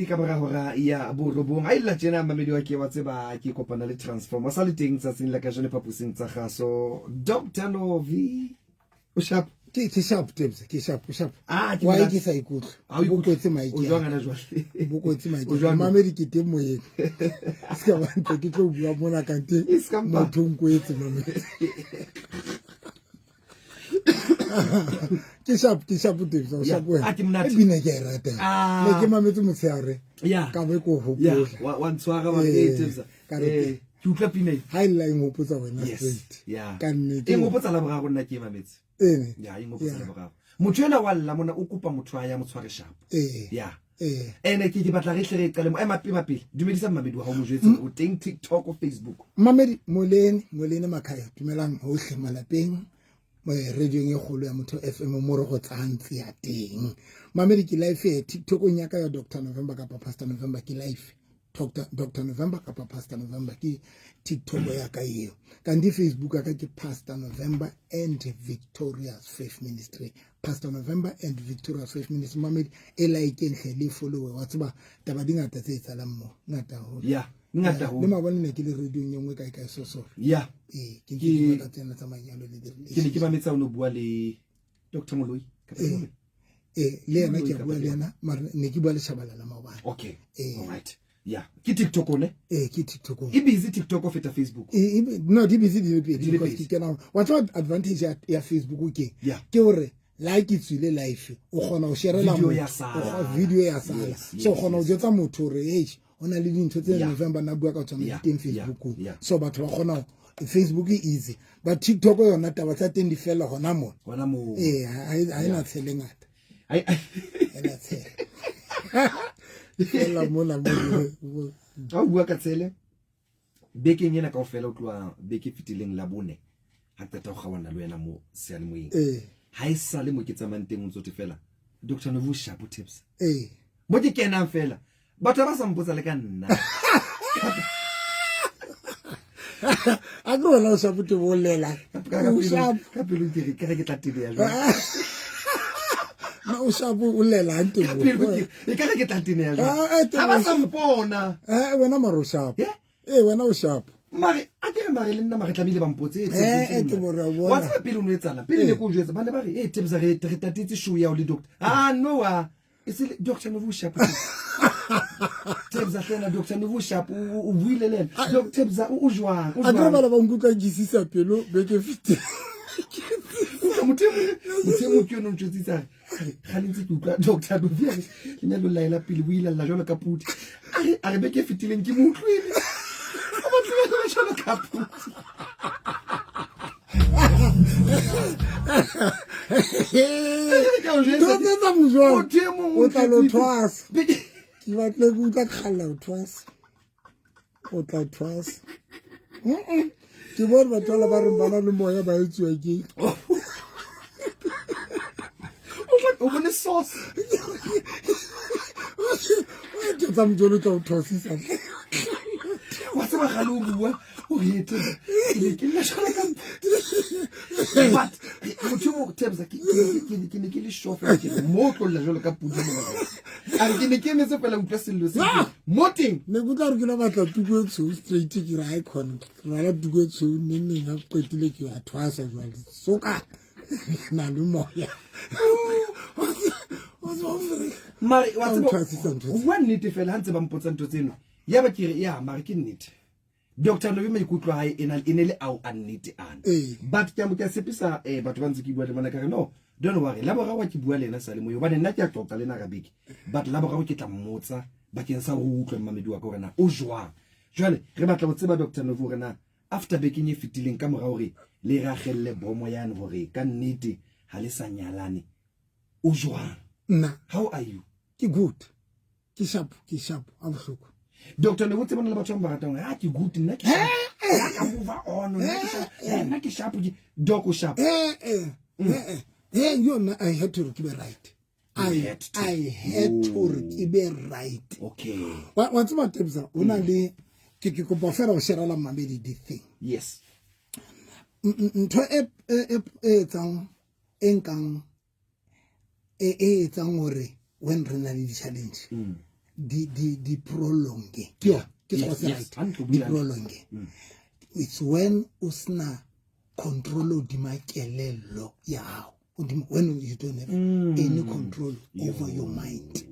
Ka mora hora ya borobong a illa tjena mamedi wa ke wa tseba ke kopana le transformer sa le teng tsatsing la kajeno phapusing tsa kgaso Dr Novi o sharp. Ke sharp Tebs, ke sharp, o sharp. Ah, ke Why monate. ke sa ikutlwe? Ha o ikutlwe? Bokotse maike. O jwang hana jwale? Bokotse maike. O jwang? Mamedi ke teng moyeng. Se ka ba ntse ke tlo bua mona kante E ska mpa. motho o nkwetse mamedi. Ke sharp, ke sharp Tebs, o sharp wena. Ah, ke monate. E pina ke a e rata. Ah. Ne ke mametse motshehare. Ya. Ka be ko Ya, hopola. wa ntshwara wa Eh, eh Tebs. ka re Eh, ke utlwa pina e. Ha e lla e nghopotsa wena Yes. straight. Ya. Ka nnete. E nghopotsa la boraro nna ke e mametse. Ene. Ya, e nghopotsa Ya. la boraro. Motho ena wa lla mona o kopa motho a ya mo tshware sharp. Eh. Ya. Eh. Ene ke batla re hle re qale mo ema pele pele. Dumedisa mmamedi wa hao mo jwetse o teng TikTok o Facebook. Mamedi Molene, Molene Makhaya, dumelang hohle malapeng, radiong e kgolo ya Motho FM mo re go tsayang tsia teng. Mamedi ke live TikTokong ya ka ya Dr November kapa Pastor November ke live. Dr November kapa Pastor November ke TikTok ya ka eo. Kanti Facebook ya ka ke Pastor November and Victorious Faith Ministry. Pastor November and Victorious Faith Ministry. Mamedi e like hle le follow wa tseba taba di ngata tse etsahalang mo. Ngata haholo. Ya, ngata haholo. Le mabone ne ke le radio e nngwe kae kae so so. Ya. Ke ntse ke bua ka tsena tsa manyalo le di Ke ne ke mametsa o no bua le Dr Moloi. Kapa Eh. Moloi? Le yena ke a Moloi bua kapa le yena, mara ne ke bua le Shabalala maobane. Okay. Eh. All right. Ya, ke TikTok one. Ke TikTok. E busy TikTok o feta Facebook. No, di busy di le pedi, Di le because pedi. ke kena. Wa tseba advantage ya Facebook ke? Yeah. Ke hore la ke tswile live, o kgona ho sharela Video motho. ya sala. O video ya sala. Yes, So o yes, kgona ho yes. jwetsa motho hore, hey, ho na le dintho tse Yeah. November na bua ka tsona di Yeah, teng yeah, Facebookong. yeah. So batho ba kgona ho Facebook e easy, but TikTok yona taba tsa teng di fella hona mona. Hona moo. Ha ena tshele ngata. Ai, ai. Ha ena tshele. Fella mona mo. Ha o bua ka tshele, bekeng ena kaofela o tloha beke e fetileng la bone, ha qeta ho kgaohana le wena mo seyalemoyeng. Ha e sale mo ke tsamayang teng o ntso thwe fela, Dr Novu sharp tips. Mo ke kenang fela, batho ba sa mpotsa le ka nna. A ke wena o sharp te bolela. Ka O pelo, sharp. ka pelo ke re, ke re ke tla tebeya jwang. Na o sharp o lela hantle Ka mo. pelo ke re, e ka re ke tla teneya jwang. Ah, Ha ba sa mpona. Wena mara o sharp. Yeah. Wena o sharp. Mare, a ke re mare le nna mare tlamehile ba mpotse, Ke bore, wa bona. Wa tseba pele o no etsahala, pele ne ke o jwetsa, ba ne ba re, Tebs, re tatetse show ya hao le doctor. Ah, no, ah. E se le Doctor Novu sharp. Tebs a hlena Doctor Novu sharp, o buile le yena. Doc Tebs, o jwang? O A ke re jwang? bana ba nkutlwa ke sisa pelo beke fete. Utlwa, motho e mong, motho e mong ke yona o ntjwetsitse a re, a re, kgale ntse ke utlwa Doctor Novu a re, lenyalo la ela pele, o ile a lla jwalo ka pudi. A re, a re beke e fetileng ke mo utlwile. O batla ho lla jwalo ka pudi. Ntho tse tsa mojwang, Motho e mong o o tla lo ntjwetsitse. thwasa. Beke- Ke batle ke utlwa kgalla ho thwasa. O tla thwasa. Mm-mm. Ke bone batho bale ba reng ba na le moya ba etsuwa ke. O bone sauce. O tsa mojolo o tla o thwasisa. Wa tseba kgale o bua, o re ete. Ke ne ke lla jwalo ka But motho o Tebs, ke ne ke le sure fela ke re, mo o tlo lla jwalo ka pudi mo morao. A re ke ne ke emetse fela utlwa sello se. Mo teng. Ne ke utlwa hore ke lo batla tuku e tshweu straight, ke re, hai khona. Ke rwala tuku e tshweu, neng neng ha ke qetile ke a thwasa jwale. Soka. Na le moya. Mare, wa Ha o tseba, thwasisa ntho ho tse. bua nnete fela, ha ntse ba mpotsa ntho tseno, ya ba ke re, ya, mare ke nnete. Doctor Novi maikutlo a hae e ne le ao a nnete ana. But ke a mo, ke a tshepisa, batho ba ntse ke bua le bona ka re, no, don't worry, la boraro ke bua le yena sa le moyo, hobane nna ke a qoqa le yena ka beke. But la boraro ke tla mmotsa bakeng sa hore o utlwe mmamedi wa ka hore na o jwang. Jwale re batla ho tseba Doctor Novi hore na after bekeng e fetileng ka mora hore le ragelle bomo yane hore ka nnete ha le sa nyalane, o jwang? Nna. How are you? Ke good. Ke sharp, ke sharp, a bohloko. Doctor Novi, o tsebana le batho ba ba ratang hore, ah, ke good, nna ke sharp. Nna ka move on, nna ke sharp. Nna ke sharp, ke Doc o sharp. Yo nna I had to be right. You had to. I had to Oh. be right. Okay. Wa tseba Tebs, o na le ke kopa fela ho share la mamedi di thing. Yes. Ntho e etsang, e nkang, e etsang hore when re na le di-challenge, di di di prolonge ke yona ke Yes, sekgowa se yes, right hantle, o di buile hantle. prolonge it's when o sena control hodima kelello ya hao Hodima- when you don't have any control over your mind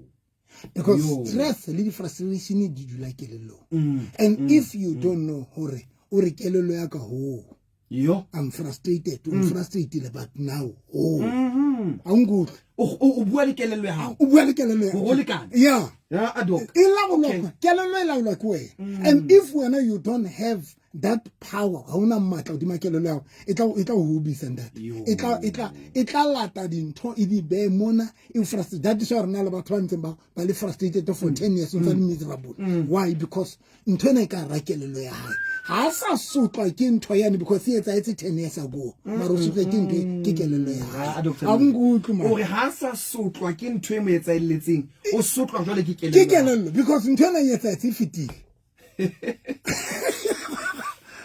because Yo. stress le di-frustration di dula kelellong and if you don't know hore o re kelello ya ka ho Yo. I'm frustrated o frustrated but now ho a nkutlwe O bua le kelello ya hao. o bua le kelello ya Ho lekana. yeah Ya a doc. e laolwa kelello e laolwa ke wena and if wena you don't have that power ga ona maatla godima kelello ya gago e tla e tla go hobisa ntate Yo. e tla e tla e tla lata dintho e di beye mona e frustrate that is why re na le batho ba ntseng ba ba le frustrated for 10 years o ntse a le miserable why because ntho ena e ka ra kelello ya hae ha a sa sotlwa ke ntho yane because e etsahetse 10 years ago mara o sotlwa ke ntho e, ke kelello ya hae Ah, Dr. ha o nkutlwe man. O re ha sa sotlwa ke ntho e mo etsaelletseng, o sotlwa jwale ke kelello. ke ya hae. kelello because ntho ena e etsahetse e fetile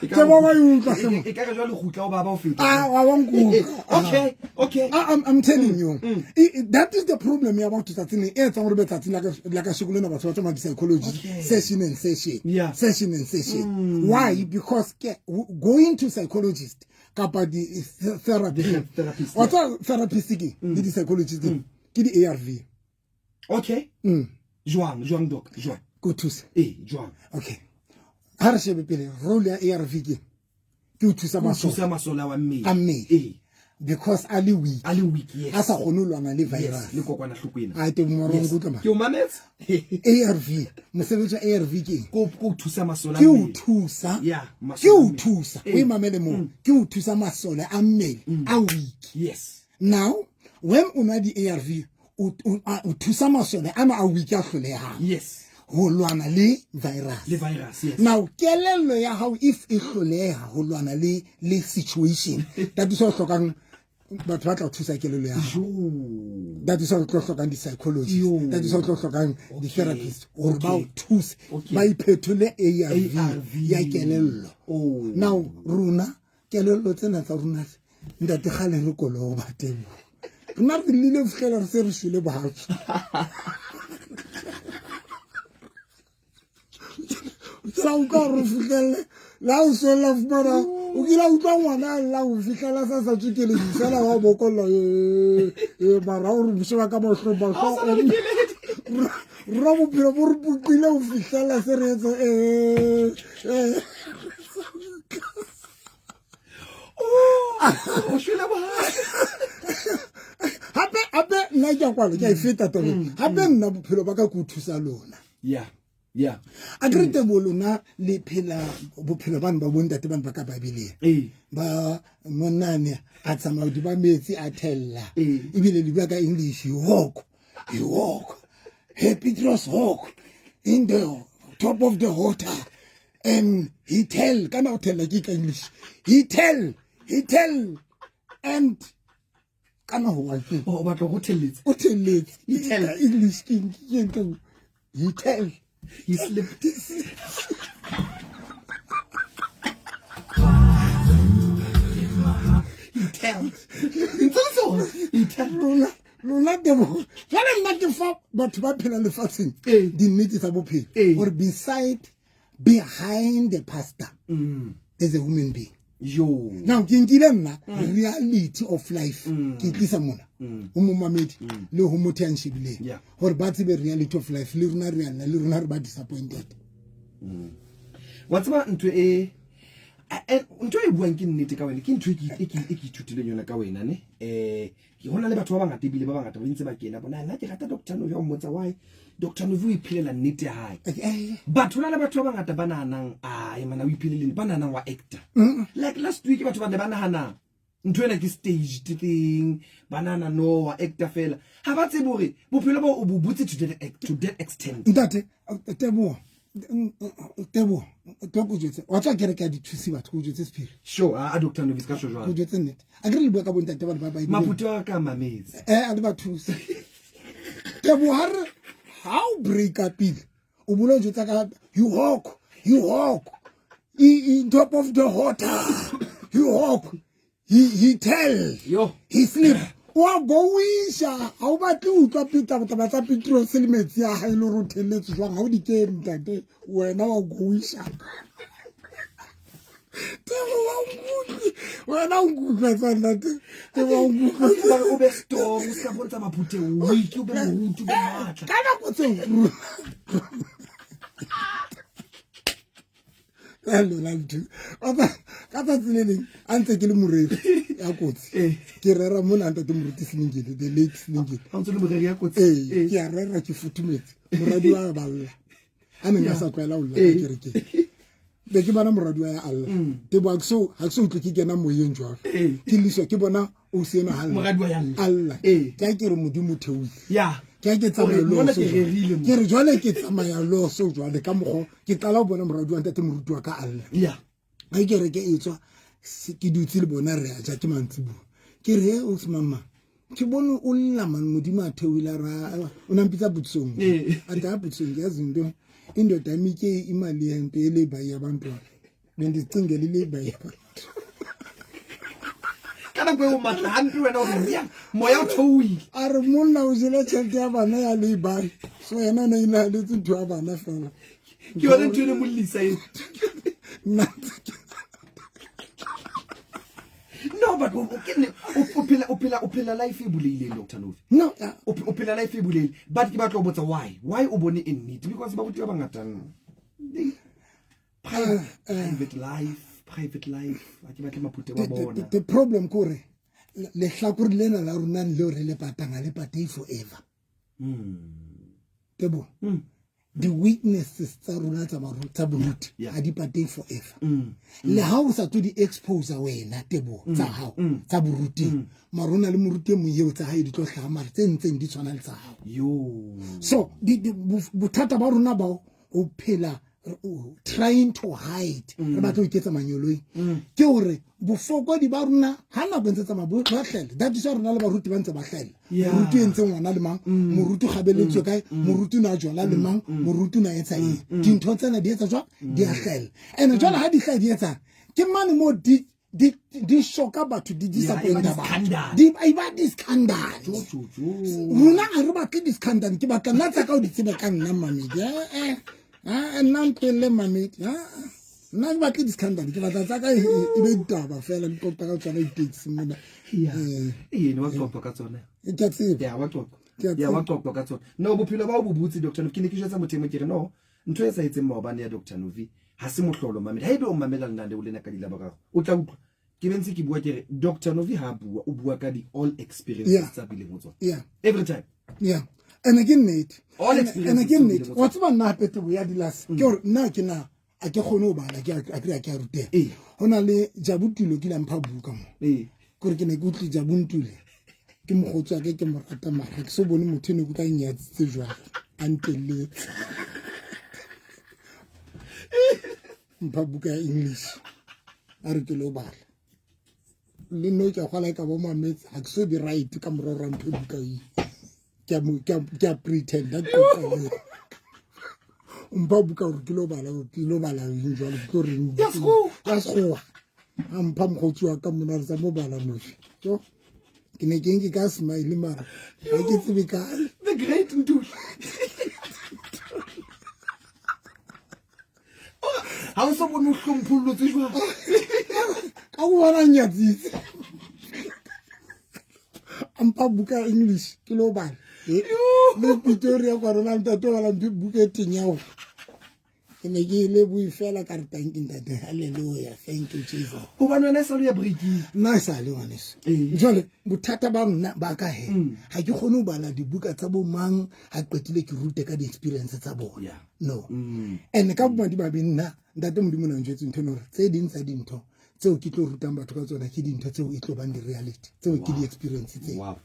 E ka Ke bona e utlwa, hle, E ka re jwale kgutla o baba o feta. Ah, wa wa nkutlwa. Okay, okay. I'm telling you that is the problem ya batho tsatsing le e etsang gore be tsatsing la ka- la kasheko lena batho ba tsamaya di-psychology Okay. session and session Yeah. session and session why because ke, going to psychologist kapa di-therapy Therapist, wa tseba therapist ke le di-psychologist ke di-arv Okay. Jwang, jwang doc, jwang. ko thusa Eh, jwang. okay ha re shebe pele role ya arv ke ke ho thusa masole Thusa masole a wa mmele. a mmele Eh, because a le weak a le weak, yes. a sa kgone ho lwana le Yes, virus le kokwanahloko ena. a teng mara o Yes. nkutlwa man Ke o mametse? ARV mosebetsi wa ARV ke eng? Ko ko thusa masole a ke o mmele. thusa Yeah, masole ke a o mmele. thusa o Ee. imamele moo ke o thusa masole a mmele a weak Yes. now when o nwa di-arv o thusa masole ana a weak a hlolehang Yes. ho lwana le virus Le virus, yes. now kelello ya hao if e hloleha ho lwana le le situation that is why o hlokang batho ba tla o thusa kelello ya hao Jo. that is why o tlo hlokang di-psychologist Yo. that is why o tlo hlokang di-therapist gore ba o Okay. thuse Okay. ba iphetole arv ARV. ya kelello Oh. now rona kelello tsena tsa rona ntate kgale re koloba teng rona re llile ho fihlela re se re shwele bohatsu o kila utlwa gore o fihlelle le ha o solla fumana o kila utlwa ngwana a lla ho fihlela sa sa tswe keledi fela wa bokolla ee mara o re sheba ka mahlong mahlo rona bophelo bo re poqile ho fihlela se re etse ee Oh, o shwele bohale. gape gape nna ke a kwala ke a e feta tabeng gape nna bophelo ba ka ke o thusa lona Yeah. Yeah. a kere tebo lona le phela bophelo bane ba bontate bane ba ka babeleng Eh. ba monnane a tsamaya hodima metsi a thella Ee. ebile le bua ka english he walk he walk he petros walk in the top of the water and he tell kana o thella ke ka english he tell he tell and kana ho wa ke Oh, o batla go thelletsa. o telletse He tell. Ka english ke ke ke he tell He slipped. He tell. Ntse le sona. He tell. lona lona tebogo jale nna ke fa batho ba phelang lefatsheng Ee. dinnete tsa bophelo Ee. gore beside behind the pastor there's a human being Yo. now ke nkile nna reality of life ke e tlisa mona ho momamedi le ho motho ya nshebileng Yeah. gore ba tsebe reality of life le rona re a lla le rona re ba disappointed Wa tseba ntho e ntho e buang ke nnete ka wena ke ntho e ke e ke e ke ithutileng yona ka wena ne ke hona le batho ba bangata ebile ba bangata ba ntse ba kena bona nna ke rata Dr. Novi o mmotsa why Dr. Novi o iphelela nnete ya hae batho na le batho ba bangata ba nahanang ai mana o ipheleleng ba nahanang wa actor like last week batho ba ne ba nahana ntho ena ke staged thing ba nahana no wa actor fela ha ba tsebe hore bophelo bo o bo butse to that to that extent ntate tebogo tebogo tlo ko jwetse wa tswa kereke ya dithusi batho ko jwetse sephiri sure a Dr. Novi ska sho ko jwalo jwetse nnete a kere le bua ka bontate bane ba ba maputo a ka mametse a le ba thuse tebogo ha re ha o break upile o bula o jwetsa ka you walk you walk in top of the water you walk he tell Yo. he sleep Wa goisha ha o batle ho utlwa taba tsa Petrose le metsi a hae le hore o thelletse jwang ha o di kene ntate wena wa goisha. Tebo wa nkutlwe wena o nkutlwa tsa ntate Tebo wa nkutlwa o be strong o ska bontsha maphutheo weak o be moruti o be matla ka nako tseo ka lona ntho ka tsatsi le leng a ntse ke le moreri ya kotsi eh. ke rera mona ntate moruti Selengele the late Selengele ee eh, ke a rera ke futhumetse moradi wa balla a neng a sa tlwaela go lla ka eh. kerekeng be ke bona moradi wa ya alla tebo ga ke so utlwe ke kena moyeng jwalo ke liswa ke bona o se eno alla ke a ke re modimo theoile ke a ke tsamaya loso ke re jwale ke tsamaya loso jwale ka mokgwa ke qala go bona moradi wa ntate moruti wa ka alla ga ke re ke e tswa ke dutse le bona re a ja ke mantsibuo ke re o se mama ke bone o lla man modimo a theoile a ra o nampitsa botsong a ta botsong ke yazi into indoda yami itye imali yento yelabor yabantwana bendizicingela ilabor yabantu ka nako eo matla hampe wena o re ya moya o theohile a re monna o jele tšhelete ya bana ya labor so yena o ne inahaletse ntho ya bana fela ke yone ntho e ne mollisa e nna no but o phela life e buleileng Dr. Novi no o phela life e buleile but ke batla go botsa why o bone e nnete because baruti ba bangata private life private life a ke batle maphute wa bona the problem ke gore lehlakore lena la rona leo re le patang a le patei forever tebo di-weaknesses tsa rona tsa boruti ga di patei forever le ha o sa tlo di expose wena tebo tsa gago tsa boruting mara o na le moruti e mong eo tsa gae di tlo tlhaga mare tse ntseng di tshwana le tsa gago so bothata ba rona bao o phela trying to hide re batla ho iketsa manyoloi ke hore bofokodi ba rona ha nako e ntse tsamaya bo ba hlahella that is why rona le baruti ba ntse ba hlahella moruti e entse ngwana le mang moruti o kgabeletswe kae moruti o ne a jola le mang moruti o ne a etsa eng dintho tsena di etsa jwang di a hlahella and jwale ha di hlaha di etsang ke mane moo di di di shoka batho di disappointa batho di e ba di-scandal rona ga re batle di-scandal ke batla nna tsa ka o di tsebe ka nna mamedi ee nna ntloelele mamedi nna ke batle di-scandal ke batla tsa ka e be ditaba fela di qoqa ka tsona di-taxi mona ee wa qoqa ka tsona ke a tseba ya wa qoqa ya wa qoqa ka tsona no bophelo ba o bo butse doctor ke ne ke jwetsa motho e mong ke re no Ntho e etsahetseng maobane ya Doctor Novi ha se mohlolo mamela. Haebe o mamela lenaneo lena ka dilaboraro, o tla utlwa ke be ntse ke bua ke re Doctor Novi ha bua o bua ka di all experiences tsa bileng ho tsona. Every time. Yeah. Ene ke nnete. All experiences. Ene ke nnete. Wa tseba nna hape tebo ya dilase ke hore nna ke na a ke kgone ho bala ke a ke a ruteha. Ho na le Jabu Tulo ke la mpha buka mo. Kore ke ne ke utlwe Jabu Ntule. Ke mokgotsi wa ka ke mo rata mara ke so bone motho ene ke tla nyatsitse jwalo a ntelletse mpha buka ya English a re ke lo bala le nno ke a kgola e ka bo mametse ga ke so be right ka morero wa mphe buka e ke a pretenda ke qoqa mpha buka gore ke lo bala ke lo bala eng jwalo ke tlo reng Ya sekgowa. ya sekgowa a mpha mokgotsi wa ka mona re tsa mo bala mofe so ke ne ke nke ka smile mara ga ke tsebe kae The great Ntuli. Ha o so bone o hlomphollotse jwang? Ka go bona nyatsitse a mpha buka ya English ke lo bala le Pretoria kwa rona ntate o bala mphe buka e teng ya ke ne ke ile bui fela ka re thank you ntate hallelujah thank you Jesus hobane wena e sa le ya breaking nna e sa le ngwaneso jwale bothata ba nna ba ka he ga ke kgone ho bala dibuka tsa bo mang ha qetile ke rute ka di-experience tsa bona no and ka bomadimabe nna ntate modimo na njwetse ntho ene gore tse ding tsa dintho tseo ke tlo rutang batho ka tsona ke dintho tseo e tlo bang di-reality tseo ke di-experience tseo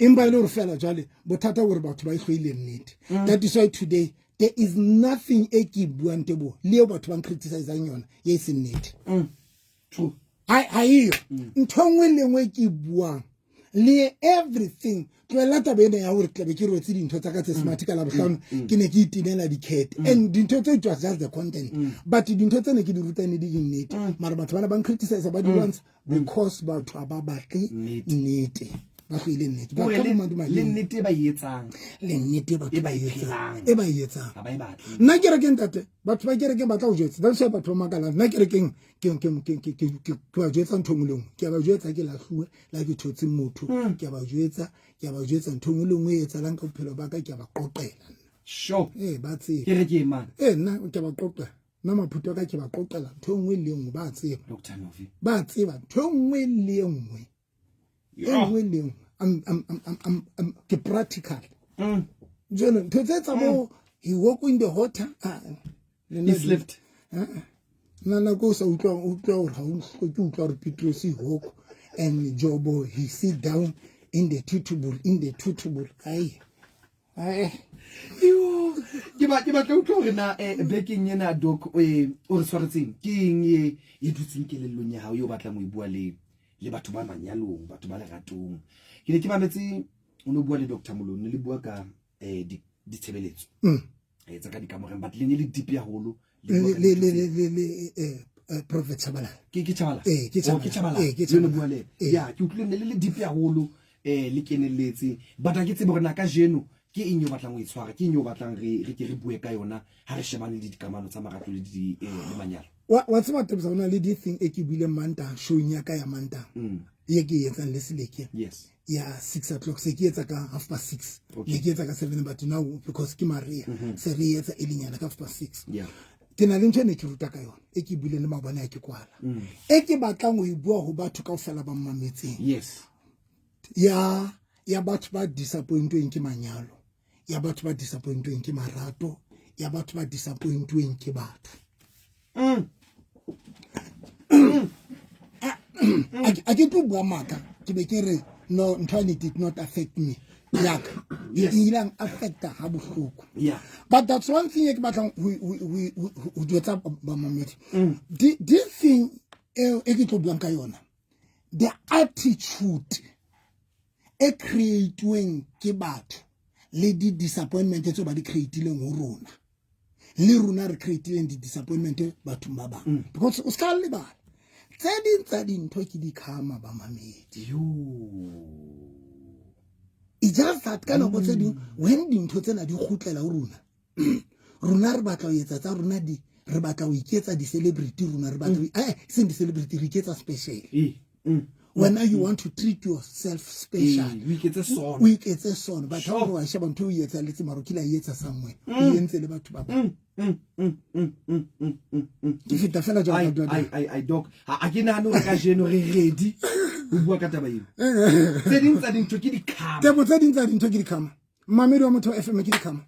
empa e le gore fela jwale bothata gore batho ba e hloile nnete that is why today there is nothing e ke buang tebo le eo batho ba ncriticizang yona ye e seng nnete ha eyo ntho nngwe le nngwe ke buang le everything tlohella taba ena ya gore tlabe ke rwetse dintho tsa ka tse smart ka labohlano ke ne ke itinela dikete and dintho tse it was just the content but dintho tse ne ke di ruta ne di di nnete mara batho bana ba ncriticize ba di lwantsha because batho ha ba batle nnete. Ba hloile nnete. Kore Batho le ba madimabe. le nnete e ba e etsang. Le nnete batho E ba ba e e etsang. phelang. E ba e etsang. Ha ba e batle. Nna kerekeng tate, batho ba kerekeng ba tla o jwetsa. That's why batho ba makalang. Nna kerekeng ke ba jwetsa ntho e nngwe le nngwe. Ke a ba jwetsa ke lahluwe, le ha ke thotse motho. Ke a ba jwetsa, ke a ba jwetsa ntho e nngwe le nngwe e etsahalang ka bophelo ba ka, ke a ba qoqela nna. Sure. Ee, ba tseba. Kereke e mane. Ee, nna ke a ba qoqela. Nna maphuto a ka ke ba qoqela ntho e nngwe le e nngwe, ba tseba. Doctor Novi. Ba tseba ntho e nngwe le e nngwe. E nngwe le e nngwe. Ke practical. Jwale ntho tse tsa bo he walk in the water. Ah, le nna He slipped. Nna nako o sa utlwa, utlwa hore ha o hloke utlwa hore Petrus he walk and Jobo he sit down in the tutubul, in the tutubul. Ai. Ai. Yo, ke ba, ke batla utlwa hore na, bekeng ena, Doc, o re tshwaretseng ke eng e, e dutseng kelellong ya hao eo o batlang ho e bua le batho ba manyalong, batho ba leratong. Ke ne ke mametse o no bua le Doctor Moloi, le bua ka, ditshebeletso. Tsa ka dikamoreng, but le ne le deep haholo. Le bua ka Le, dintho le, tse- le, le, le, Prophet Tshabalala. Ke Tshabalala? Ee, ke Oh, ke Tshabalala. Tshabalala. Ee, ke Le no Tshabalala. bua le yena. Ee. Ya, ke utlwile ne le le deep haholo, le kenelletse. But ha ke tsebe hore na kajeno ke eng eo batlang ho e tshwara, ke eng eo batlang re ke re bue ka yona ha re shebane le dikamano tsa marato le di, le manyalo. Wa tseba Tebza, ho na le di-thing e ke buileng Mantaha, showing ya ka ya Mantaha. Ye ke e etsang le Seleke. Yes. Ya 6 o'clock, se ke etsa ka half past 6. Okay. Ne ke etsa ka 7, but now because ke Maria, se re etsa e lenyana ka half past 6. Yeah. Ke na le ntho e ne ke ruta ka yona, e ke buileng le maobane ha ke kwala. E ke batlang ho e bua ho batho kaofela ba mmametseng. Yes. Ya batho ba disappointweng ke manyalo, ya batho ba disappointweng ke marato, ya batho ba disappointweng ke batho. A ke tlo bua maka, ke be ke re no, ntho ane did not affect me. Yaka. Yes. E ile yang affecta ha bohloko. Yeah. But that's one thing e ke batlang ho jwetsa bamamedi. This thing e ke tlo buang ka yona, the attitude e create-weng ke batho le di-disappointment tseo ba di create-ileng ho rona, le rona re create-ileng di-disappointment bathong ba bang. Because o ska lebala, tse ding tsa dintho ke di-karma bamamedi. Yo. It's just that ka nako tse ding, when dintho tsena di kgutlela ho rona, rona re batla ho etsa tsa rona di, re batla ho iketsa di-celebrity rona, re batla ho seng di-celebrity, re iketsa special. When you want to treat yourself special, O iketse sona. O iketse sona. But Sure. ha o re wa sheba ntho e o e etsahalletse, mara o kile a e etsa somewhere. O e entse le batho ba bang. Ke feta fela jwalo Ai, ka jwalo. ai, ai, ai, Doc. Ha ke nahane hore kajeno re ready ho bua ka taba eo. Tse ding tsa dintho ke di-karma. Tebo, tse ding tsa dintho ke di-karma. Mmamedi wa Motho FM ke di-karma.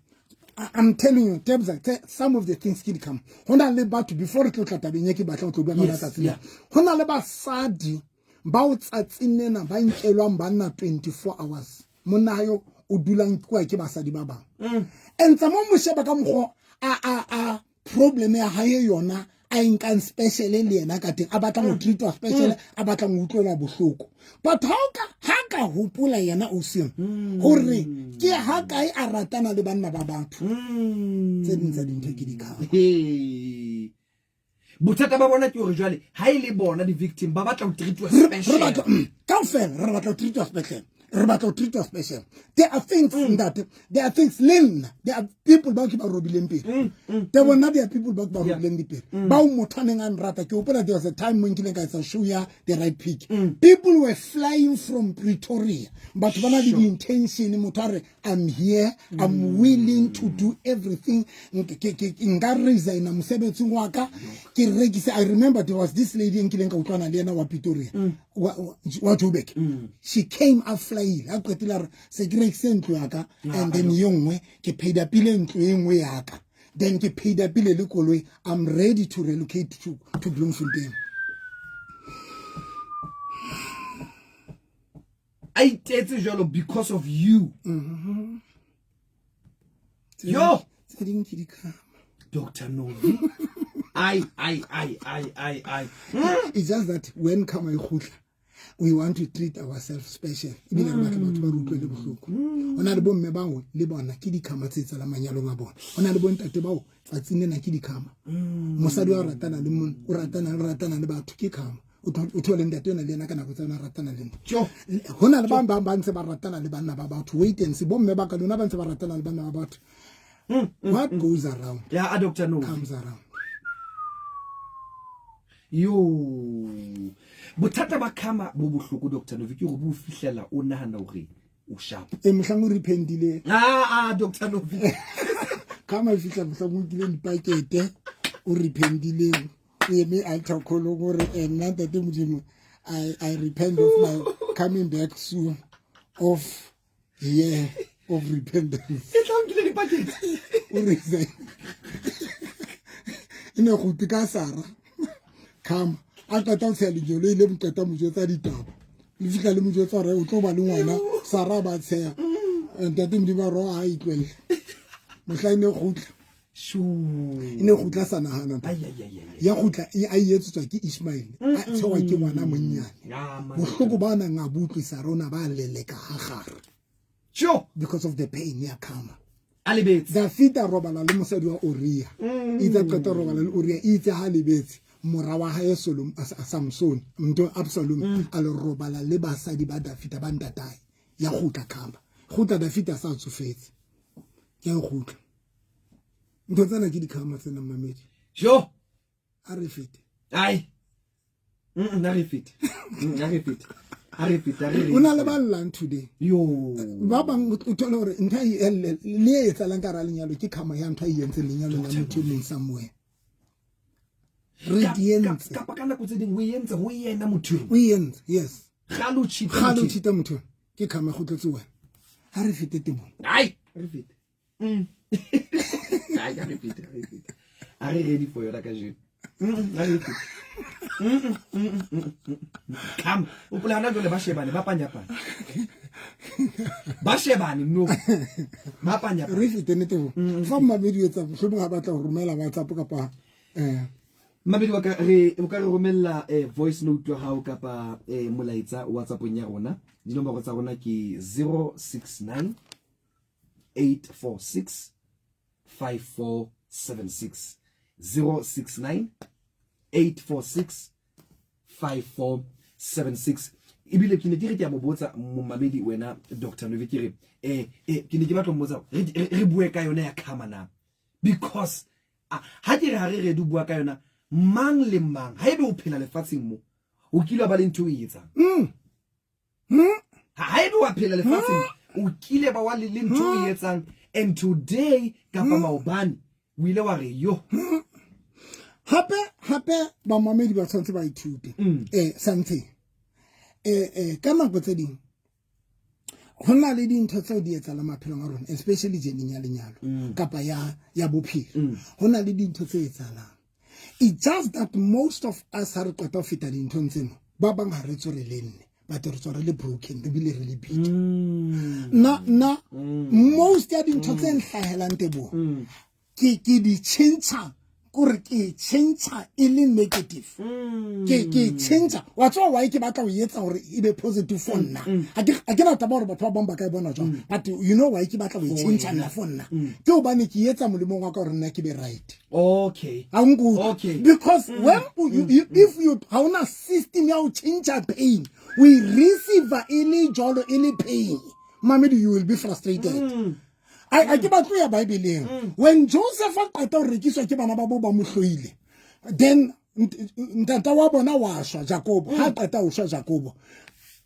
I'm telling you, Tebza, some of the things ke di-karma. Ho na le batho, before re tlo tla tabeng e ke batlang ho tlo bua ka yona Yes, tsatsi lena. yeah. Ho na le basadi bao tsatsing lena ba nkelwang banna 24 hours. Monna hayo o dulang kwa ke basadi ba bang. And tsa mo mo sheba ka mokgwa a problem ya hae yona a e nkang special le yena ka teng, a batlang ho treatwa special, a batlang ho utlwelwa bohloko. But ha ka hopola yena o seng hore ke ha kae a ratana le banna ba batho. Tse ding tsa dintho ke di-karma. Hey. Bothata ba bona ke hore jwale ha e le bona di-victim ba batla ho treatwa Re special. batla, kaofela re batla ho treatwa special. Re batla ho treatwa special. There are things that, there are things le nna, there are people bao ke ba robileng pele. Te bona, there are people bao ke ba robileng dipele. Bao motho a neng a nrata, ke hopola there was a time mo nkileng ka etsa show ya The Right Pick. People were flying from Pretoria. Batho ba na le di-intention, motho a re, I'm here, I'm willing to do everything. Nka resigna mosebetsing wa ka, ke rekise. I remember there was this lady e nkileng ka utlwana le yena wa Pretoria, wa Joburg. She came a flyile, a qetile a re, se ke rekise ntlo ya ka, and then ye nngwe, ke paid pele ntlo e nngwe ya ka. Then ke paid pele le koloi, I'm ready to relocate to Bloemfontein. A itetse jwalo because of you. Yo! Tse ding ke di-karma. Doctor Novi. Ai, ai, ai, ai, ai, ai. It's just that when karma e kgutla, we want to treat ourselves special. Ebile re batla batho ba re utlwele bohloko. Ho na le bomme bao le bona ke di-karma tse etsahalang manyalong a bona. Ho na le bontate bao tsatsing lena ke di-karma. Mosadi wa ratana le monna, o ratana le ratana le batho ke karma. O thole ntate yona le yena ka nako tsa yona ratana le nna. Ho na le bang bang ba ntse ba ratana le banna ba batho. Wait and see. Bomme ba ka lona ba ntse ba ratana le banna ba batho. What goes around ya a Dr. No comes around. Yo, bothata ba karma bo bohloko Dr. Novi, ke gore bo fihlela o nahana hore o sharp. E mohlang o repentile. Ah, Dr. Novi. Karma e fihla mohlang o nkile dipakete, o repentileng, o eme altar call gore nna ntate Modimo, I repent of my coming back soon of year of repentance. E tla nkile dipakete. O resign. E ne go ka Sara. Come. A qeta ho tsheha lejolo ile mo qeta mo jwetsa ditaba. Le fihla le mo jwetsa hore o tlo ba le ngwana. Sara ba tsheha. Ntate Modimo a re ha itlwelle. Mohla e ne kgutla. E ne kgutla sa nahana. Ya kgutla a e etsetswa ke Ishmael. A tshewa ke ngwana monnyane. Bohloko ba nang a bo utlwe Sara o na ba leleka Hagar. Sure. Because of the pain ya karma. A lebetse. Dafita robala le mosadi wa Uria. Itse qeta robala le Uria, itse ha lebetse. Mora wa hae Solomon Samson, mnto Absalom a le robala le basadi ba Dafita ba ntatae. Ya kgutla karma. Kgutla Dafita sa tsofetse. Ke kgutla. Ntho tsena ke dikhama tsena mamedi. Jo. A re fete. Ai. A re fete. A re fete. A re fete. A re O na le ba llang today. Yo. Ba bang o thole hore ntho e le e etsahalang ka hara lenyalo ke khama ya ntho e entseng lenyalo la motho e mong somewhere. Re di entse. Kapa ka nako tse ding o entse ho yena motho. O entse, yes. Kgale o cheat. Kgale o cheat motho. Ke khama kgutletse wena. Ha re fete tebong. Ai, re fete. Ai, a re fete, a re fete. A re ready for yona kajeno. A re fete. Come, o pola hona jwale ba shebane, ba panyapane. Ba shebane no. Ba panyapane. Re fete nete bo. Fa mmamedi etsa mohlomong ha batla ho romela WhatsApp kapa Mmamedi wa ka re o ka re romella voice note wa hao kapa molaetsa WhatsAppong ya rona. Dinomoro tsa rona ke 069 846 5476 069 846 5476. Ebile ke ne ke re ke a mo botsa momamedi wena Dr. Novi, ke re ke ne ke batla mmotsa re bue ka yona ya karma na, because ha ke re ha re re bua ka yona mang le mang ha ebe o phela lefatsheng mo o kile ba le ntho e etsang. Ha ebe wa phela lefatsheng o kile ba wa le ntho e etsang, and today kapa maobane o ile wa re yo. Hape ba mamedi ba tshwanetse ba ithute something. Ka nako tse ding ho na le dintho tseo di etsahalang maphelong a rona, especially journey ya lenyalo kapa ya bophelo. Ho na le dintho tse etsahalang. It's just that most of us ha re qeta ho feta dinthong tseno, ba bang ha re tswe re le nne, but re tswa re le broken, re bile re le bitter. Na most ya dintho tse nhlahelang tebo ke di tjhentjha, kore ke tjhentjha e le negative. Ke tjhentjha. Wa tswa why ke batla ho etsa hore e be positive for nna. Ha ke na taba hore batho ba bang ba ka e bona jwang, but you know why ke batla ho e tjhentjha nna for nna. Ke hobane ke etsa molemong wa ka hore nna ke be right. Okay. Okay. Because when you, if you ha ona system ya ho tjhentjha pain, we receive e le jwalo e le pain. Mamedi, you will be frustrated. I ke batlo ya Bibeleng. When Joseph a qeta ho rekiswa ke bana ba bo ba mo hloile, then ntata wa bona wa shwa Jacob. Ha qeta ho shwa Jacob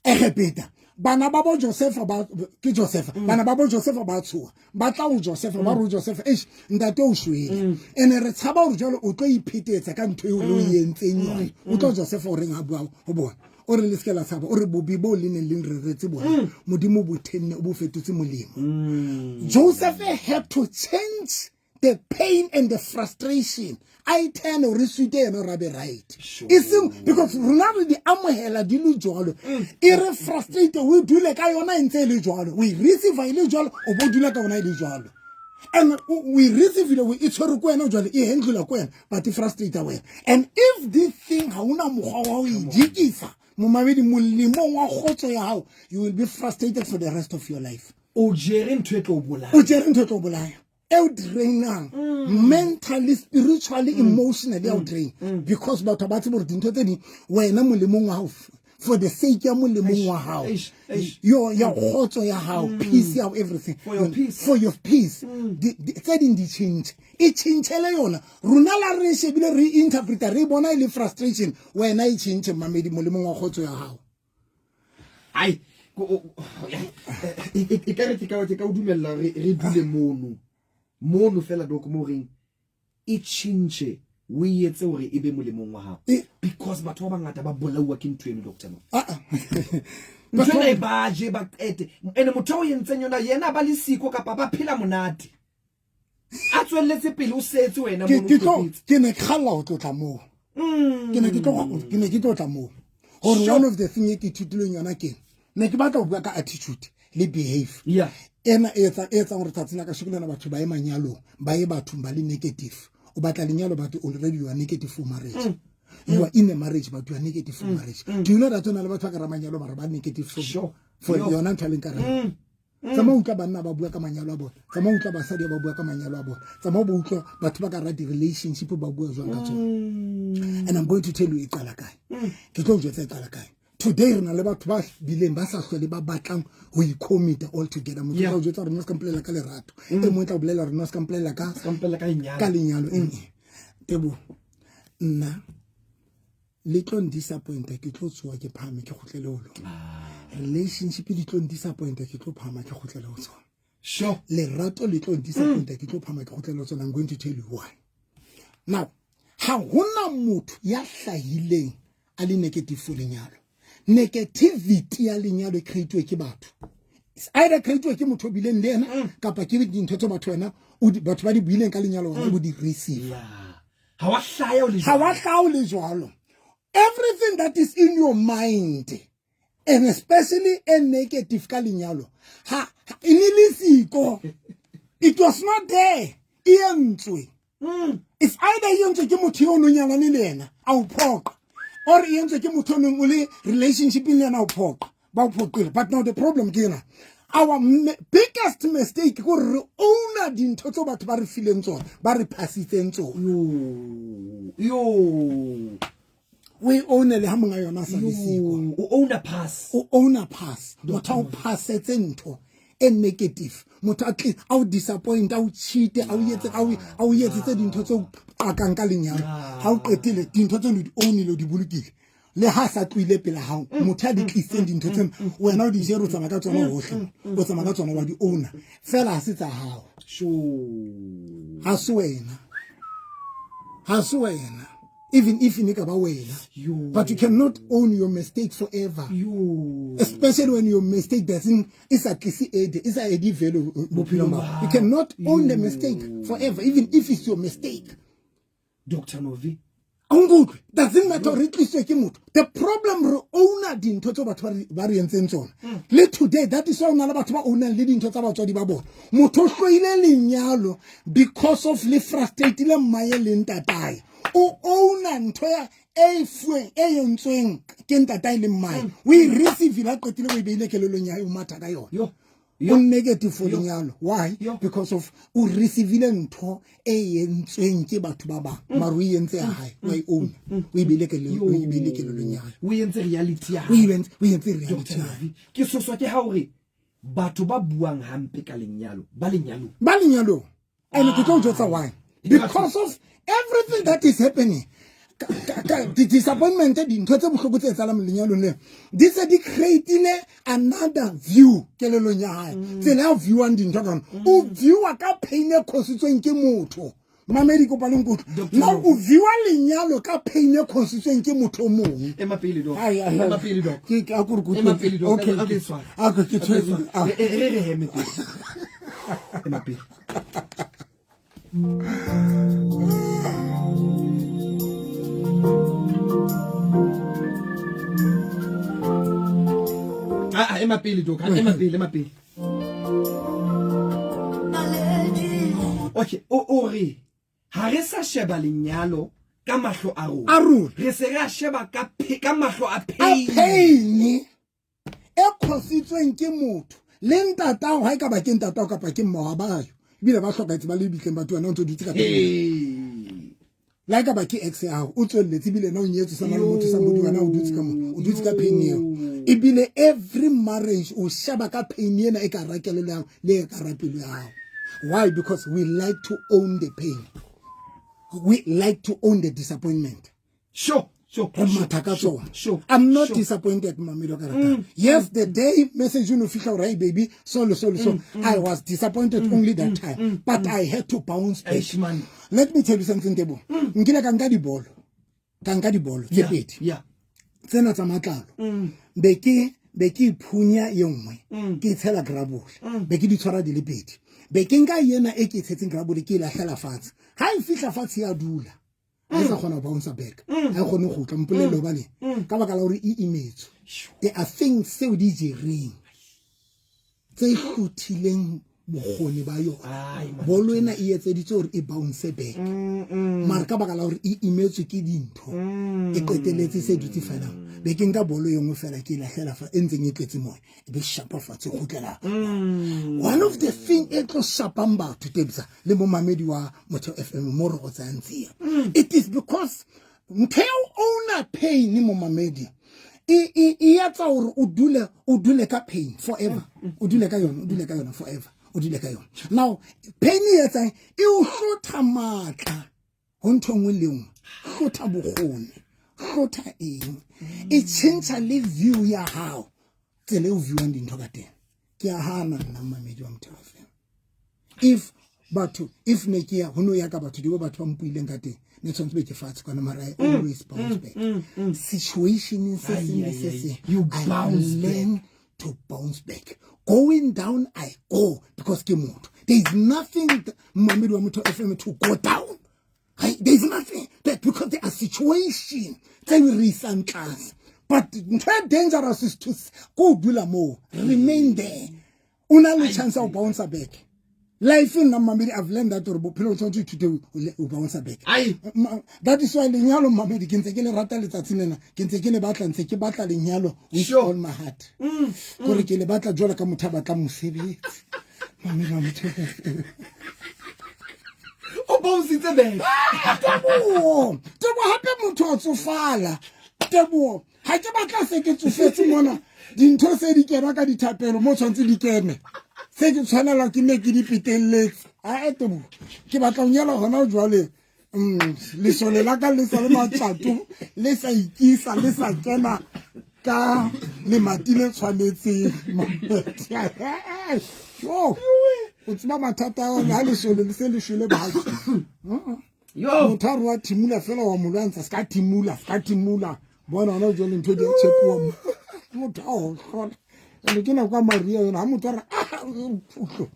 Egepeta, bana ba bo Joseph ba ke Joseph, bana ba bo Joseph ba tshoha, ba tla ho Joseph, ba re Joseph eish ntate o shwele, ene re tshaba hore jwale o tlo iphetetsa ka ntho eo o entseng yona. O tlo Joseph o reng ha bua ho bona, o re le se ke la tshaba, o re bobe bo le neng le reretse bona Modimo bo thenne o bo fetotse molemo. Joseph had to change the pain and the frustration. I turn or suite yena ra be right. Iseng because rona re di amohela di le jwalo. E re frustrate we dule ka yona e ntse e le jwalo. We receive e le jwalo, o bo dula ka yona e le jwalo. And we receive it, we itshwere ko wena jwale, e handle ko wena, but e frustrate wena. And if this thing ha una mokgwa wa ho e jikisa, momamedi molemong wa kgotso ya hao, you will be frustrated for the rest of your life. O jere ntho e tlo o bolaya. O jere ntho e tlo o bolaya. E o drainang mentally, spiritually, emotionally, ya o drain, because batho ba tsebe gore dintho tse ding wena molemong wa hao, for the sake ya molemong wa hao, Eish, eish. yo ya kgotso ya hao, peace ya hao, everything. For your peace. For your peace. Tse ding di change, e changele yona. Rona la re shebile, re interpreta, re bona e le frustration. Wena e change, mamedi, molemong wa kgotso ya hao. Ai, e ka re ke ka o dumella re dule mono fela, doc, mo reng e change, o e etse hore e be molemong wa hao, because batho ba bangata ba bolauwa ke ntho eno, doctor, no. Ah, ah. Ntho ena e ba je ba qete, ene motho o entseng yona, yena ba le siko kapa ba phela monate, a tswelletse pele, o setse wena ke mono ke tlo o tlopetse. Ke ne ke kgalla ho tlotla moo. Ke ne ke tlo tla moo gore one of the thing e ke ithutileng yona, ke ne ke batla ho bua ka attitude le behave ena e etsang gore tsatsi la kasheko lena batho ba ye manyalong, ba ye bathong ba le negative. O batla lenyalo, but already you are negative for marriage. You are in a marriage, but you are negative for marriage. Do you know that o na le batho ba ka ra manyalo mara ba negative for for yona ntho e leng ka reng? Tsamaya utlwa banna ba bua ka manyalo a bona, tsamaya utlwa basadi ba bua ka manyalo a bona, tsamaya ba utlwa batho ba ka ra di-relationship ba bua jwang ka tsona. And I'm going to tell you e qala kae. Ke tlo o jwetsa e qala kae. Today re na le batho ba bileng ba sa hlole ba batlang ho icommita all together. Motho o tla o jwetsa gore nna se ka mpolela ka lerato, e mongwe tla o bolela gore nna se ka mpolela ka Ka mpella ka lenyalo. Ka lenyalo. Eng tebo nna le tlo ndisappointa, ke tlo tsoa, ke phahame, ke kgutlele ho lona. Relationship di tlo ndisappointa, ke tlo phahama, ke kgutlele ho tsona. Lerato le tlo ndisappointa, ke tlo phahama, ke kgutlele ho tsona. I'm going to tell you why now. Ha hona motho ya hlahileng a le negative for lenyalo. Negativity ya lenyalo e create ke batho. It's either create ke motho o bileng le yena, kapa ke dintho tse batho wena batho ba di buileng ka lenyalo, wena o di receive. Yeah, ha wa hlaya o le Ha wa jwalo. hlaha o le jwalo. Everything that is in your mind, and especially a negative ka lenyalo, ha e ne le siko, it was not there, e entswe. It's either e entswe ke motho yo o nong nyalane le yena a o phoqa, or e entswe ke motho o neng o le relationshipeng le yena a o phoqa, ba o phoqile. But now the problem ke ena, our biggest mistake ke gore re owna dintho tseo batho ba re fileng tsona, ba re phasitseng tsona. Yo yo. O e own le ha monga yona a sa le siko. Yo, o owna pass. O owna pass. Motho a o passetse ntho e negative, motho a tle a o disappoint, a o cheat, a o etsetse dintho tse o qakang ka lenyalo. Ha o qetile, dintho tseno di ownile, o di bolokile, le ha sa tlohile pela hao motho a di tlisitseng dintho tseno, wena o di jere, o tsamaya ka tsona hohle, o tsamaya ka tsona, wa di owna fela, ha se tsa hao. Ha se wena, ha se wena, even if e ne ka ba wena. Yo. But you cannot own your mistake forever, Yo. especially when your mistake doesn't, e sa tlise ede, e sa ede value bophelong ba hao. You cannot own the mistake forever, even if it's your mistake. Dr Novi. Nkutlwe, doesn't matter re tliswe ke motho. The problem, re owna dintho tseo batho ba re entseng tsona le today. That is why o na le batho ba ownang le dintho tsa batswadi ba bona. Motho o hloile lenyalo because of le frustrateile mmaye le ntatae. O owna ntho ya e fuweng, e entsweng ke ntatae le mmae. O e receivile, a qetile, o e beile kelellong ya hae, o matha ka yona. Yo. O negative for lenyalo. Why? Yo. Because of o receivile ntho e entsweng ke batho ba bang, mara o e entse ya hae, wa e own, o e beile kelellong, o e beile kelellong ya hae. O entse reality ya O e entse reality Dr. ya hae. Novi, ke soswa ke ha hore batho ba buang hampe ka lenyalo ba lenyalong. Ba lenyalong. And ke tlo o jwetsa why. Because of everything that is happening, di-disappointment, dintho tse bohloko tse etsahalang lenyalong leo, di se di creatile another view kelellong ya hae. Tsela ya viewang dintho ka yona, o viewa ka pain e cause-itsweng ke motho. Mamedi, kopa le nkutlwe. Doctor Now Novi. o viewa lenyalo ka pain e cause-itsweng ke motho o mongwe. Ema pele, doc. Ai, ai, ai. Ema pele, doc. Ke a kore ke utlwe. Ema pele, doc. Okay, A ke okay. tshware. A ke A ke tshwere. tshware. Ah. Re heme pele. Ema pele. Ah, ah, ema pele, doc. Ema pele, ema pele. Okay, o re ha re sa sheba lenyalo ka mahlo a rona. A rona. Re se re a sheba ka mahlo a A pain. pain e cause-itsweng ke motho le ntatao, ha e ka ba ke ntatao kapa ke mma wa bayo. Ebile ba hlokahetse ba le bitleng batho wena o ntse o dutse ka pain. La e ka ba ke ex ya gago o tswelletse ebile ena o nyetswe sa na le motho somebody wena o dutse ka mo o dutse ka pain eo ebile every marriage o sheba ka pain ena e ka ra kelelo ya le e ka ra pelo ya gago. Why? Because we like to own the pain, we like to own the disappointment. Sure. Re matha ka tsona. I'm not disappointed, mamelo ka rata. Yes, the day message o no fihla gore, hey baby, so le so le so, I was disappointed only that time, but I had to bounce back. Eish, man. Let me tell you something, Tebo. Nkile ka nka dibolo, ka nka dibolo tse pedi tsena tsa matlalo, be ke phunya ye nngwe, ke e tshela gravel, be ke di tshwara di le pedi, be ke nka ena e ke e tshetseng gravel, ke e lahlela fatshe. Ha e fihla fatshe ya dula, ha e sa kgona ho bounce back, ha e kgone go tla mpolelle hobane ka baka la hore e imetswe. There are things tseo di jereng tse hlothileng bokgoni ba yona. Ai, man. Bolo ena e etseditswe hore e bounce back, mara ka baka la hore e imetswe ke dintho, e qeteletse se dutse fela. Be ke nka bolo e nngwe fela, ke e lahlela fa e ntseng e tletse moya, e be shapa fatshe, e kgutlela. One of the thing e tlo shapang batho, Tebisa le momamedi wa Motheo FM mo re go tsayang tsia, it is because ntho ya o owner pain, momamedi, e etsa hore o dule ka pain forever, o dule ka yona, o dule ka yona forever, o dule ka yona. Now pain e etsang e o hlotha matla ho ntho e nngwe le nngwe, hlotha bokgoni, hlotha eng, e tjhentjha le view ya hao, tsela e o viewang dintho ka teng. Ke a hana nna, mamedi wa Motheo FM. If batho, if ne ke ya ho no ya ka batho di bo batho ba mpuileng ka teng, ne tshwanetse be ke fatshe kwana, mara I always bounce back situation se seng le se seng. You I bounce learn to bounce back. Going down I go, because ke motho. There is nothing, mamedi wa Motho FM, to go down. Hai, there is nothing that, because there are situation tse re isang tlase, but ntho e dangerous is to ko dula moo, remain there. O na le chance ya ho bounce back life. Nna, mamedi, I've learned that gore bophelo o tshwanetse o ithute o bounce back. Ai. That is why lenyalo, mamedi, ke ntse ke le rata letsatsing lena, ke ntse ke le batla, ntse ke batla lenyalo with all my heart, kore ke le batla jwalo ka motho a batlang mosebetsi, mamedi wa Motho. O bouncitse back. Teboho, Teboho, hape motho a tsofala, Teboho, ha ke batla se ke tsofetse mona, dintho se di kena ka dithapelo mo tshwanetse di kene, se ke tshwanela ke ne ke di petelletse. Ae, Teboho, ke batla ho nyala hona jwale. Lesole la ka le sa le matjato, le sa ikisa, le sa kena ka lemati le tshwanetseng. Yo, o tseba mathata a ona ha lesole le se le shwele batho. Yo. Motho a re wa thimula fela, wa mo lwantsha, se ka thimula, se ka thimula, bona hona jwale ntho di a tshepuwa mo motho a o hlola. Ene ke nako ya maria yona, ha motho a re, "Ah, phutlo,"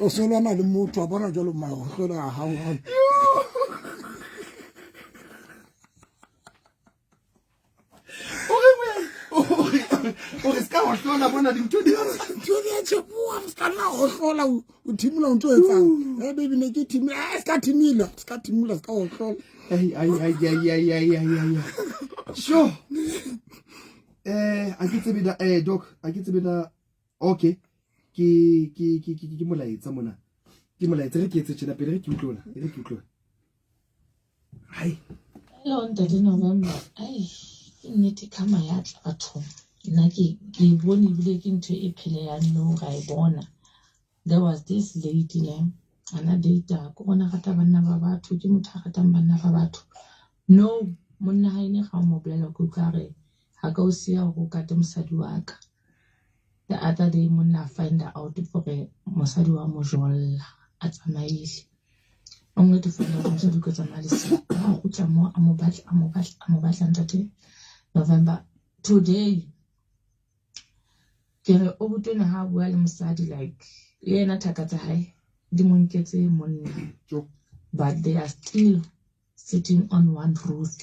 o se lwana le motho wa bona jwalo, mahohlola a hao. O re se ka hohlola, bona dintho di Ntho di a tshepuwa, se ka nna hohlola, o thimula, o ntho o etsang, e baby, ne ke thimula. Eh, se ka thimula, se ka thimula, se ka hohlola. Ai, ai, ai, ai, ai, ai, ai, ai. Sure. A ke tsebe na, doc, a ke tsebe na. Okay. Ke molaetsa mona. Ke molaetsa, re ke etse tjena pele, re ke utlwe ona, re ke utlwe. Hai. Hello Ntate November. Ai, ke nnete karma ya tla bathong. Nna ke e bone ebile ke ntho e pheleyang nou ra e bona. There was this lady ne, ana data ko bona rata banna ba batho, ke motho a ratang banna ba batho. No, monna hae ne ga o mo bolela, ke utlwa a re ha ka o siya hore o kate mosadi wa ka. The other day monna a find out gore mosadi wa mo jolla a tsamaile. Only to find out mosadi o tlo tsamaya le siko. Ha kgutla mo, a mo batla, a mo batla, a mo batla, Ntate November. Today ke re o botona ha a bua le mosadi, like le yena thaka tsa hae di mo nketse monna, but they are still sitting on one roof.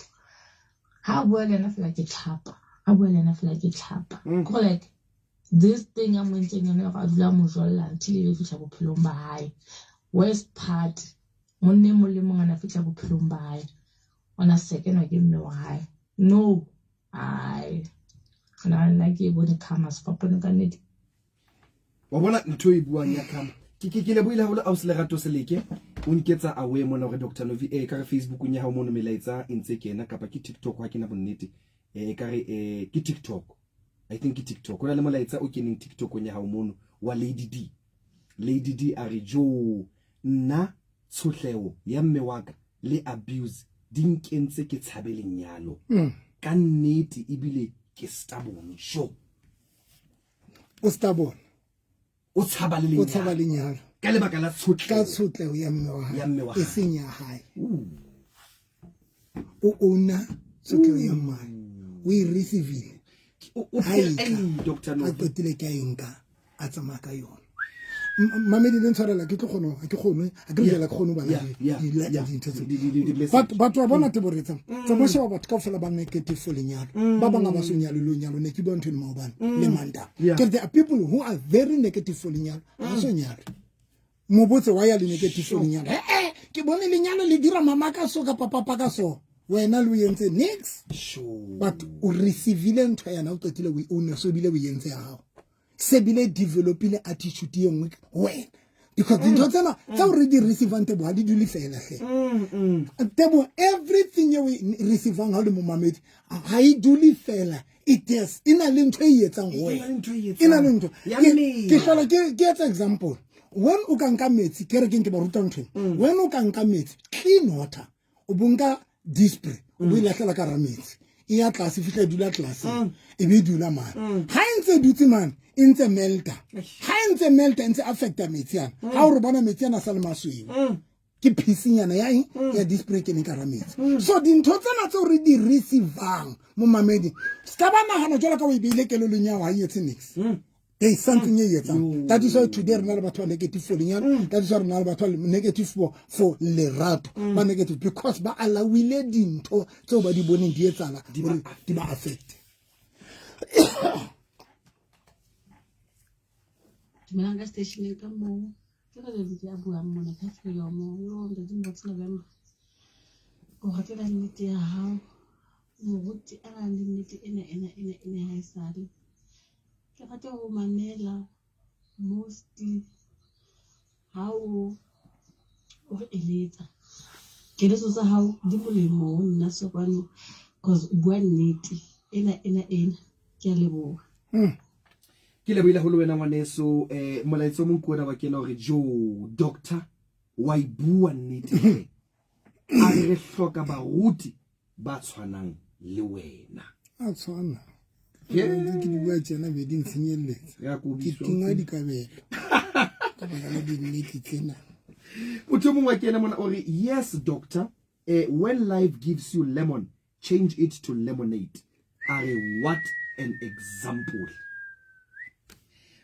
Ha a bua le yena fela ke tlhapa, ha bua le yena fela ke tlhapa. Ko like this thing a mo entseng yona hore a dula a mo jolla until e fihla bophelong ba hae. Worst part, monna e mong le mong a na fihla bophelong ba hae, o na sekenwa ke mme wa hae. No, ai, nna ke e bone karma sefapano ka nnete. Wa bona ntho e buang ya karma. Ke ke ke lebohile haholo ausi Lerato Seleke. O nketsa aware mona hore Dr. Novi eh ka re Facebookung ya hao mono melaetsa e ntse kena kapa ke TikTok ha ke na bonnete. Eh ka re eh ke TikTok. I think ke TikTok. Ho na le molaetsa o keneng TikTokong ya hao mono wa Lady D. Lady D a re jo nna tshohleho ya mme wa ka le abuse di nkentse ke tshabe lenyalo. Ka nnete ebile ke stubborn. Sure. O stubborn. O tshaba le O tshaba lenyalo. Ka lebaka la tshotleho. Ka tshotleho ya mme wa hae. Ya mme wa hae. E seng ya hae. O owna tshotleho ya mmae. O e receivile. O phela Dr. A qetile ke a e nka a tsamaya ka yona. Mamedi le ntshwarela ke tlo kgona ke kgone a ke re ke kgone bana dintho tse but batho ba bona teboretsa tsa mo sheba batho kaofela ba negative for lenyalo ba bang ba so nyalo le nyalo ne ke bua ntho eno maobane le manta ke there are people who are very negative for lenyalo ba so nyalo mo botse wa ya le negative for lenyalo eh eh ke bone lenyalo le dira mama ka so kapa papa ka so wena le o entse nix but o receivile ntho yana o qetile o own so bile o entse ya gago se bile developile attitude ye nngwe wena because dintho tsena tseo re di receivang tebo ga di dule fela hle tebo everything e o e receivang ga o le momamedi ga e dule fela it is e na le ntho e etsang go wena e na le ntho ke hlola ke etsa example when o ka nka metsi ke re keng ke ba ruta ntho when o ka nka metsi clean water o bo nka dispray o bo e latlhela ka rametsi e ya tlase fitlha e dula tlase e be e dula mane ga e ntse e dutse mane e ntse melta ga e ntse melta e ntse affecta metsi ana ga o re bona metsi ana sa le masweu ke phisinyana ya eng ya dispray ke neng ka rametsi so dintho tsena tseo re di receivang mo mamedi se ka ba nagana jalo ka o e beile kelelong ya ga e etse nix there is something e etsang that is why today re na le batho ba negative for lenyalo that is why re na le batho ba negative for lerato ba negative because ba alawile dintho tseo ba di boneng di etsala gore di ba affect. Dumelang ka stationeng ka moo ke re lebidi a buang mona ka freedom yo ntate Motse November o ratela nnete ya hao moruti a nang le nnete ena ena ena ena ha e sale ke rata ho mamela mostly ha o o re eletsa keletso tsa hao di molemo ho nna so kwano cause o bua nnete ena ena ena ke a leboha. Ke lebohile haholo wena ngwaneso eh molaetsa o mong ke ona wa kena hore jo doctor wa e bua nnete hle a re re hloka baruti ba tshwanang le wena a tshwana ke di bua tjena be di ntshenyelletsa ke tingwa dikabelo ka baka la dinnete tsena. Motho o mongwe wa kena mona o re yes doctor eh, when life gives you lemon change it to lemonade a re what an example.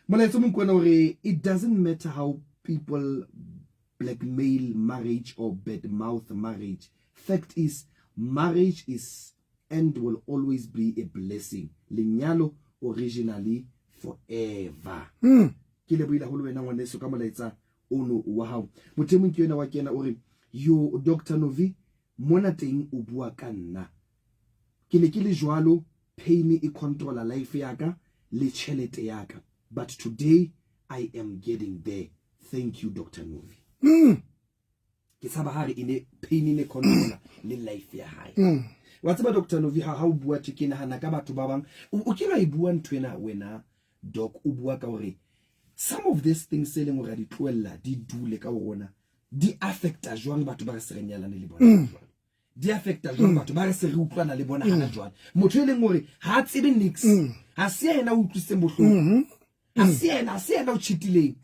Molaetsa o mongwe ke ona o re it doesn't matter how people blackmail marriage or badmouth marriage fact is marriage is and will always be a blessing lenyalo originally forever. Ke lebohile haholo wena ngwaneso ka molaetsa ono wa hao. Motho e mong ke yona wa kena o re yo Dr Novi mona teng o bua ka nna ke ne ke le jwalo pain e controla life ya ka le tjhelete ya ka but today I am getting there thank you Dr Novi. Ke tshaba ha re ene pain ne controla le life ya hae. Wa tseba Dr Novi ha o bua tje ke nahana ka batho ba bang o ke ra e bua ntho ena wena doc o bua ka hore some of these things e leng hore di tlohella di dule ka rona di affecta jwang batho ba re se re nyalane le bona jwale di affecta jwang batho ba re se re utlwana le bona hana jwale motho e leng hore ha a tsebe nix ha se yena o utlwisitseng bohloko ha se yena ha se yena o cheatileng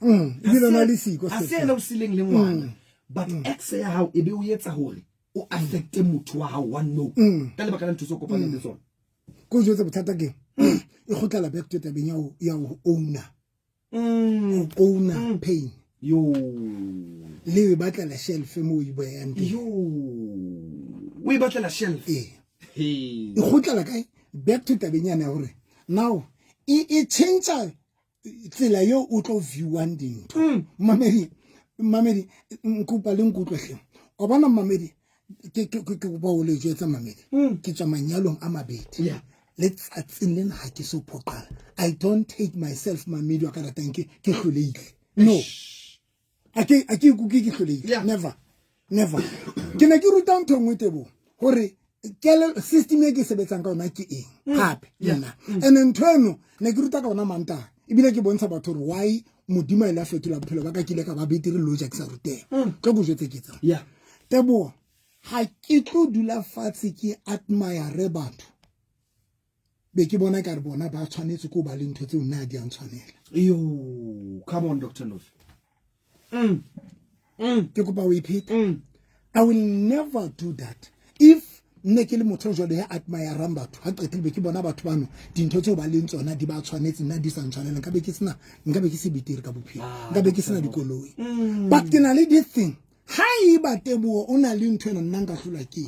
Ebile o na le siko ha se yena o sileng le ngwana but ex ya hao e be o etsa hore o affecte motho wa hao wa no ka lebaka la ntho tse o kopaneng le tsona. Ko jwetse bothata ke e kgutlela back to tabeng ya ho owner ho owner pain yo le e batlela shelf mo o e behang teng yo o e batlela shelf ee e kgutlela kae back to tabeng yana ya hore now e change tsela eo o tlo viewang dintho. Mamedi mamedi nkopa le nkutlwe hle o bona mamedi ke ke ke kopa o le jwetsa mamedi ke tswa manyalong a mabedi le tsatsing lena ha ke so phoqala I don't take myself mamedi wa ka ratang ke ke hlolehile no. A ke a ke ikutlwe ke hlolehile. Never. Never. Ke ne ke ruta ntho e nngwe Teboho hore kele system e ke sebetsang ka yona ke eng mm. gape nna mm. and ntho eno ne ke ruta ka yona mantaga ebile ke bontsha batho gore why modimo a ile a fetola bophelo ba ka ke ile ka ba betere loja ke sa rutega mm. tlo ko jetse ke tsang teboa ga ke tlo dula fatshe ke admire batho be ke bona ka re bona ba tshwanetse ko ba le ntho tseo nna di a ntshwanela yo come on dr novi mm. mm. ke kopa o ipheta mm. i will never do that if nne ke le motho jalo ya admirang batho ha qetile be ke bona batho bano dintho tseo ba leng tsona di ba tshwanetse nna di sa ntshwanela nka be ke sena nka be ke se betere ka bophelo ah, nka be ke sena dikoloi mm. but ke na le this thing ha e ba teboho o na le ntho ena nna nka hlolwa ke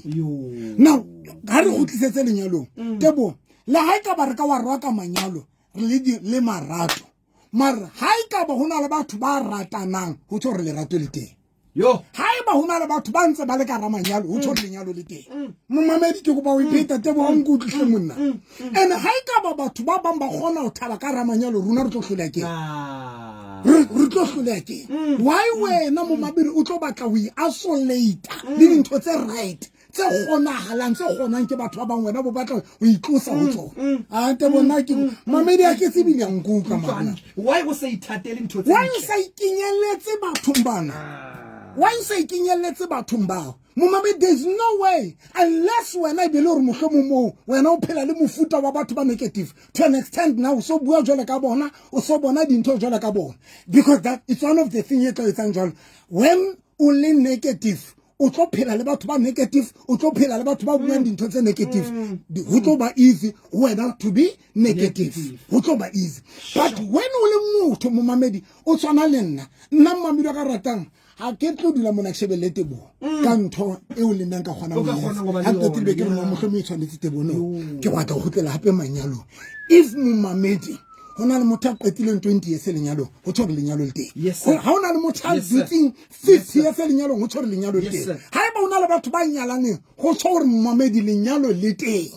now ha re kgutlisetse lenyalong mm. teboho le ha e ka ba re ka wa rwaka manyalo le le marato mara ha e ka ba ho na le batho ba ratanang ho tjho hore lerato le teng yo ha e ba ho na le batho ba ntse ba le ka ra manyalo ho tjho hore mm. lenyalo le teng mm. momamedi ke kopa o ipheta teboho nkutlwe monna and ha e ka ba batho ba bang ba kgona ho thaba ka ra manyalo rona re tlo hloleha keng ah. re tlo hloleha keng mm. why wena momabedi o tlo batla ho isolate mm. le dintho tse right tse kgonagalang tse kgonang ke batho ba bangwe wena bo batla go itlosa go mm, tsona a te bona ke mamedi a ke tsebile a nkutlwa monna why o sa ithatele ntho tse why o sa ikenyeletse bathong bana ah. why o sa ikenyeletse bathong bao momamedi there is no way unless wena e be le gore mohlomong moo wena o phela le mofuta wa batho ba negative to an extent now o so bua jwalo ka bona o so bona dintho jwalo ka bona because that it's one of the thing e tlo etsang jwalo when o le negative o tlo phela le batho ba negative o tlo phela le batho ba buang mm. dintho tse negative mm. go tlo ba easy wena to be negative go tlo ba easy but when o le motho momamedi o tshwana le nna nna momamedi wa ka ratang ga ke tlo dula mona ke shebelele tebogo mm. ka ntho eo le nnang ka kgona ga qetile be ke re motlho e tshwanetse tebogo no ke batla go gotlela gape manyalong if momamedi go na le motho a qetileng 20 years lenyalong go tsho gore lenyalo le teng ga o na le motho a dutseng 50 years lenyalong go tsho gore lenyalo le teng ga e ba o na le batho ba nyalaneng go tsho gore momamedi lenyalo le teng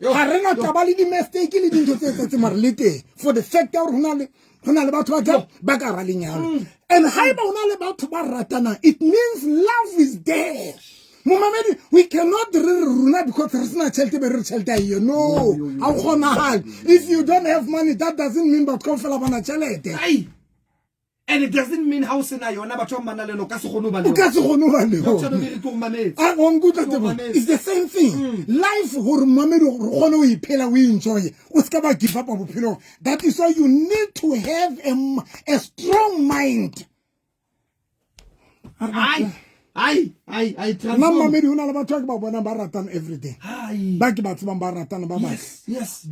ga re na taba le di-mistake le dintho tse etsetse mare le teng for the fact ya gore go na le batho ba tla ba ka ra lenyalo mm. and ga eba go na le batho ba ratanang it means love is there momamedi we cannot re re rona because re sena tšhelete be re re tšhelete a iyo no ga o kgonagale if you don't have money that doesn't mean batho kao fela bana tšhelete and it doesn't mean ha o sena yona batho ba mana le ka se gone ba le o ka se gone ba le yona re tlo mametse a o nkutlwa tebo it's the same thing mm. life gore mamedi gore gone o iphela o enjoy o se ka ba give up bophelong that is why you need to have a, a strong mind ai ai ai ai nna mmamedi o na le batho ba ke ba bonang ba ratang everyday ba ke ba tsebang ba ratana ba yes yes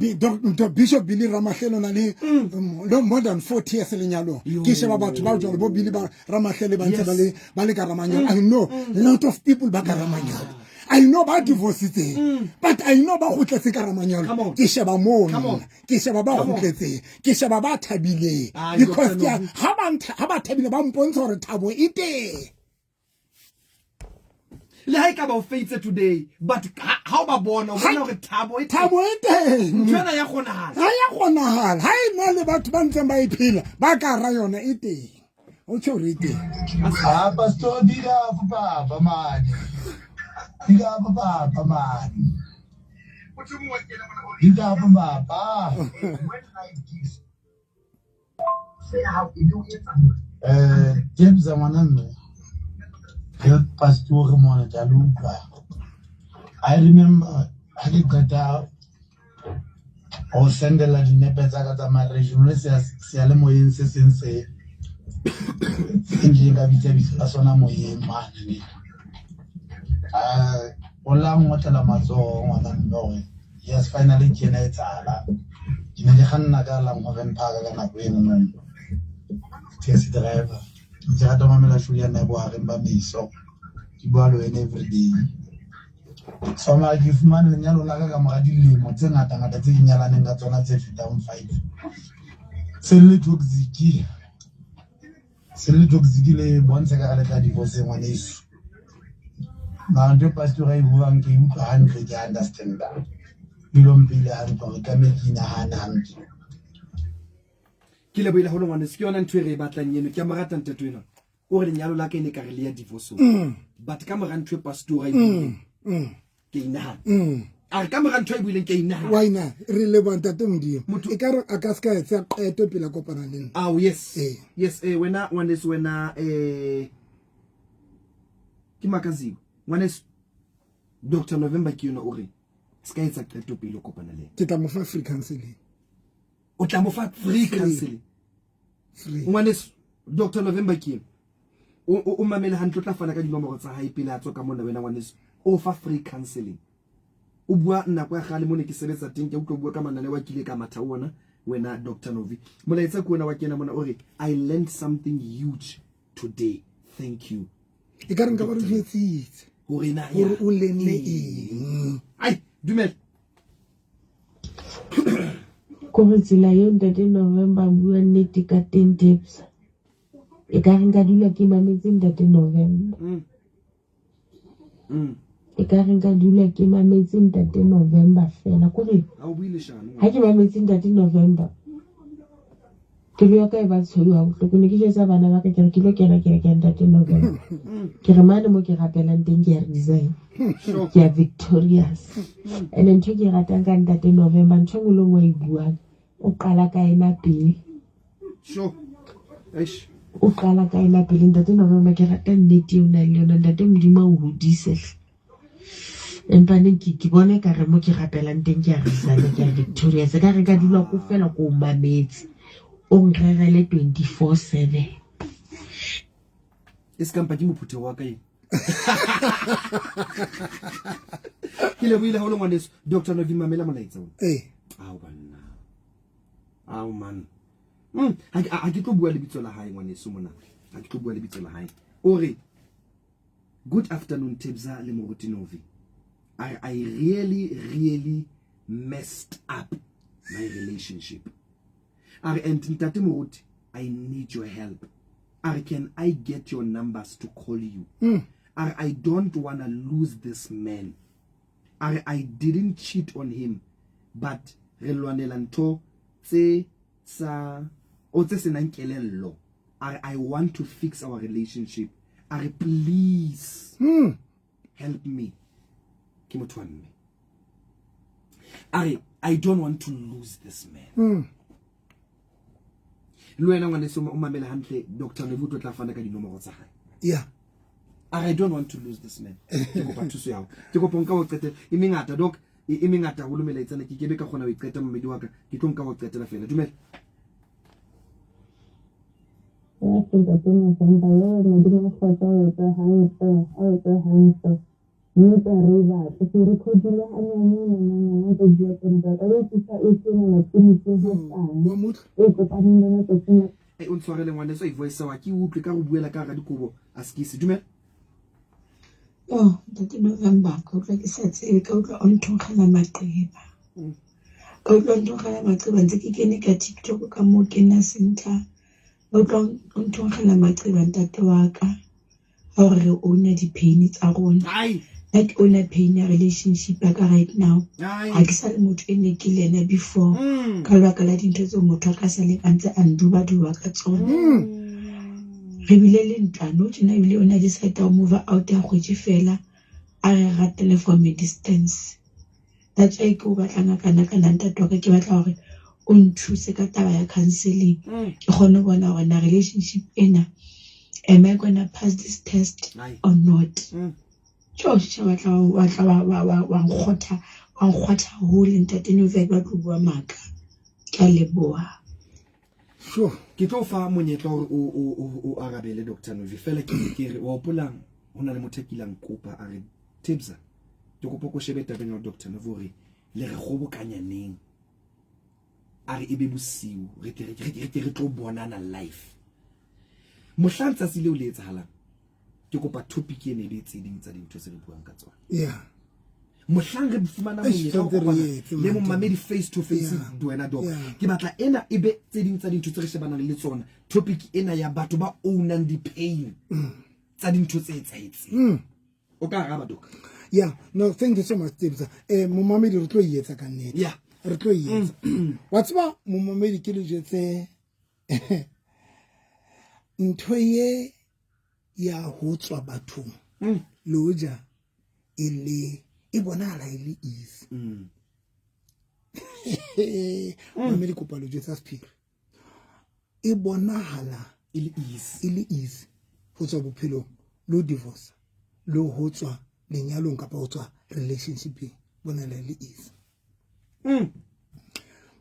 bishop billy ramahlele o na le mm. um, more than 40 years lenyalong ke sheba batho ba jalo bo billy ba ramahlele ba ntse ba le ka ramanyalo mm. i know mm. lot of people ba ka ramanyalo i know ba divorcitseng but i know ba gotletse ka ramanyalo ke sheba moo ke sheba ba kgutletseng ke sheba ba thabileng ah, because ha ba thabile ba mpontsha gore thabo e teng le ha e ka ba o feitse today but ha o ba bona o bona gore thabo e thabo e teng ntho ena ya kgonahala ha ya kgonahala ha e na le batho ba ntseng ba e phela ba ka ra yona e teng o tsho re teng ah pastor big up papa man big up papa man big up papa eh James ngwana mme re pastor mona ke a le utlwa i remember ha ke qeta go sendela dinepe tsa ka tsa marriage le seyalemoyeng se seng se nkileng ka bitsa bitso la sona moyeng mane o la ngotlela matsogo ngwana mme gore yes finally ke ena e tsala ke ne ke kganna ka Langhoven Park ka nako eno no taxi driver ke rata mamela show ya nna bohareng ba meso ke bua le wena everyday So mara ke fumane lenyalo la ka ka mora dilemo tse ngata ngata tse ke nyalaneng ka tsona tse fetang five. Se le toxic, se le toxic le bontshe ka re le tla divorce ngwaneso. Mara ntho e pastor a e buang ke e utlwa hantle ke understand-a. Ebile o mpeile hantle hore tlameha ke inahane hantle. Ke lebohile haholo ngwaneso ke yona ntho e re e batlang eno ke a mo rata ntate enwa. O re lenyalo la ka e ne ka re le ya divorce. Mm. But ka mora ntho e pastor a e buileng. Mm. mm. Ke inahana. Mm. A re ka mora ntho e buileng ke inahana. Why na? Re leboha ntate Modimo. E ka re a ka se ka etsa qeto pele a kopana le nna. Oh yes. Eh. Yes, eh wena ngwaneso wena eh ke makaziwe. Ngwaneso Dr. November ke yona o re se ka etsa qeto pele o kopana le. Ke tla mo fa free counseling. O tla mo fa free counseling. Ngwaneso Dr. November ke o o mamele hantle o tla fana ka dinomoro tsa hae pele a tswa ka mona wena ngwaneso o fa free counseling. O bua nako ya kgale mo ne ke sebetsa teng ke utlwa bua ka mananeo a kile ka matha ona wena Dr. Novi. Molaetsa ke ona wa kena mona o re I learned something huge today. Thank you. E ka re nka ba re jwetsitse hore na hore o lenne eng. Ai, dumela. Kore tsela eo ntate November a bua nnete ka teng Tebs. E ka re nka dula ke mametse ntate November. Mm. Mm. E ka re nka dula ke mametse ntate November fela. Kore ha ke mametse ntate November pelo ya ka e ba tshweu ha bohloko. Ne ke jwetsa bana ba ka ke re ke lo kena kereke ya ntate November. Ke re mane mo ke rapelang teng ke ya resign. Ke ya victorious. And ntho e ke e ratang ka ntate November ntho e nngwe le nngwe a e buang o qala ka ena pele. Sure. Eish. O qala ka ena pele ntate November ke rata nnete eo nang le yona ntate Modimo a o hodise hle. Empa neng ke ke bona ekare mo ke rapelang teng ke a resign ke a victorious. Ka re ka dula ko fela ko o mametse. O nrerele 24/7. E se kampa ke mophutheho wa ka eng. Ke lebohile haholo ngwaneso Dr. Novi mamela molaetsa ona. Eh. Ao banna. Ao man. Mm, ha ke tlo bua lebitso la hae ngwaneso mona. Ha ke tlo bua lebitso la hae. O re Good afternoon Tebza le Moruti Novi. I, I really really messed up my relationship. A re and Ntate Moruti, I need your help. A re can I get your numbers to call you? Mm. A re I don't wanna lose this man. A re I didn't cheat on him, but re lwanela ntho tse sa o tse senang kelello. A re I want to fix our relationship. A re please mm. help me. Ke motho wa mme. A re I don't want to lose this man. Mm. Le wena ngwaneso o mamele hantle Dr. Novi o tla fana ka dinomoro tsa hae. Yeah. A re I don't want to lose this man. Ke kopa thuso ya hao. Ke kopa nka ho qetela e mengata doc e mengata haholo melaetsa ke kebe ka kgona ho e qeta momedi wa ka. Ke tlo nka ho qetela fela. Dumela. Ntate November yo Modimo kgotsa o etse hantle, o etse hantle. Nnete ha re e batle. Ke recordile hanyane hanyane re bua tsena tsa ka. E fihla e senola tleliniking hosane. E kopaneng le matsatsing a. Ei o ntshwarele ngwaneso e voice wa ke utlwe ka go buela ka hara dikobo a sekisi. Dumela. Yo, ntate November, ka utlwa ke sa tsebe, ka utlwa o nthonkgela maqeba. Ka utlwa o nthonkgela maqeba ntse ke kene ka TikTok ka moo ke nna Center. Ka utlwa o nthonkgela maqeba ntate wa ka. Ha o re re owner di-pain tsa rona. Nna ke owner pain ya relationship ya ka right now. Ha ke sa le motho e ne ke le ena before. Ka lebaka la dintho tseo motho a ka saleng a ntse a nduba-duba ka tsona. Re bile le ntwa nou tjena ebile o ne a decide ho move out a kgwedi fela a re ratele from a distance. That's why ke o batlang hakana-kana ntate wa ka ke batla hore o nthuse ka taba ya counseling. Ke kgone ho bona hore na relationship ena am I gonna pass this test or not. Tjo sha wa tla wa tla wa wa wa wa nkgotha wa nkgwatha hole ntate Novak ba tlo bua maka. Ke a leboha. Sure. Ke tlo fa monyetla hore o o o arabele Dr. Novi fela ke ke re wa hopolang ho na le motho a kilang kopa a re Tebza ke kopa ko shebe tabeng ya Dr. Novi hore le re kgobokanya neng a re ebe bosiu re tle re re tlo bonana live mohlang tsatsi leo le etsahalang ke kopa topic ene e be tse ding tsa dintho tse re buang ka tsona yeah mohlang re fumana monyetla wa kopana le momamedi face to face wena doc ke batla ena e be tse ding tsa dintho tse re shebanang le tsona topic ena ya batho ba ownang di-pain tsa dintho tse etsahetseng o ka araba doc yeah no thank you so much Tebza eh momamedi re tlo e etsa ka nnete yeah re tlo e etsa wa tseba momamedi ke le jetse ntho ye ya ho tswa bathong le hoja e le e bonahala e le easy. Mamedi, kopa lo jwetsa sephiri, e bonahala e le easy, e le easy ho tswa bophelong le ho divorce le ho tswa lenyalong kapa ho tswa relationshipeng, bonahala e le easy.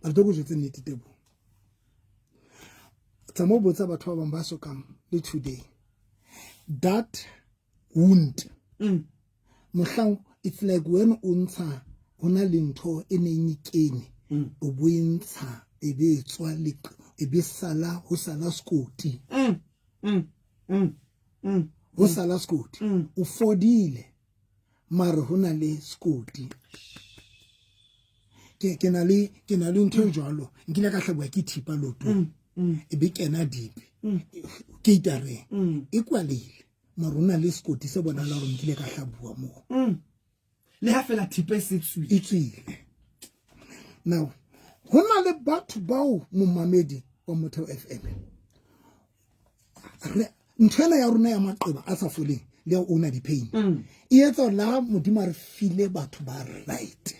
Ba tlo go jwetse nnete, Tebo, tsamao botsa batho ba bang ba sokang le today that wound. Mohlang it's like when o ntsha, ho na le ntho e neng e kene, o bo e ntsha, e be e tswa e be sala, ho sala sekoti. Ho sala sekoti. O fodile, mare ho na le sekoti. Ke na le ntho e jwalo, nkile ka hlabuwa ke thipa leotong, e be kena deep ke itareng, e kwalehile, mare ho na le sekoti se bonahala hore nkile ka hlabuwa moo. Le ha fela thipa e se tswile. E tswile. Now ho na le batho bao, momamedi wa Motheo FM, re ntho ena ya rona ya maqeba a sa foleng le ya owner di-pain e etsa hore la Modimo a re file batho ba right,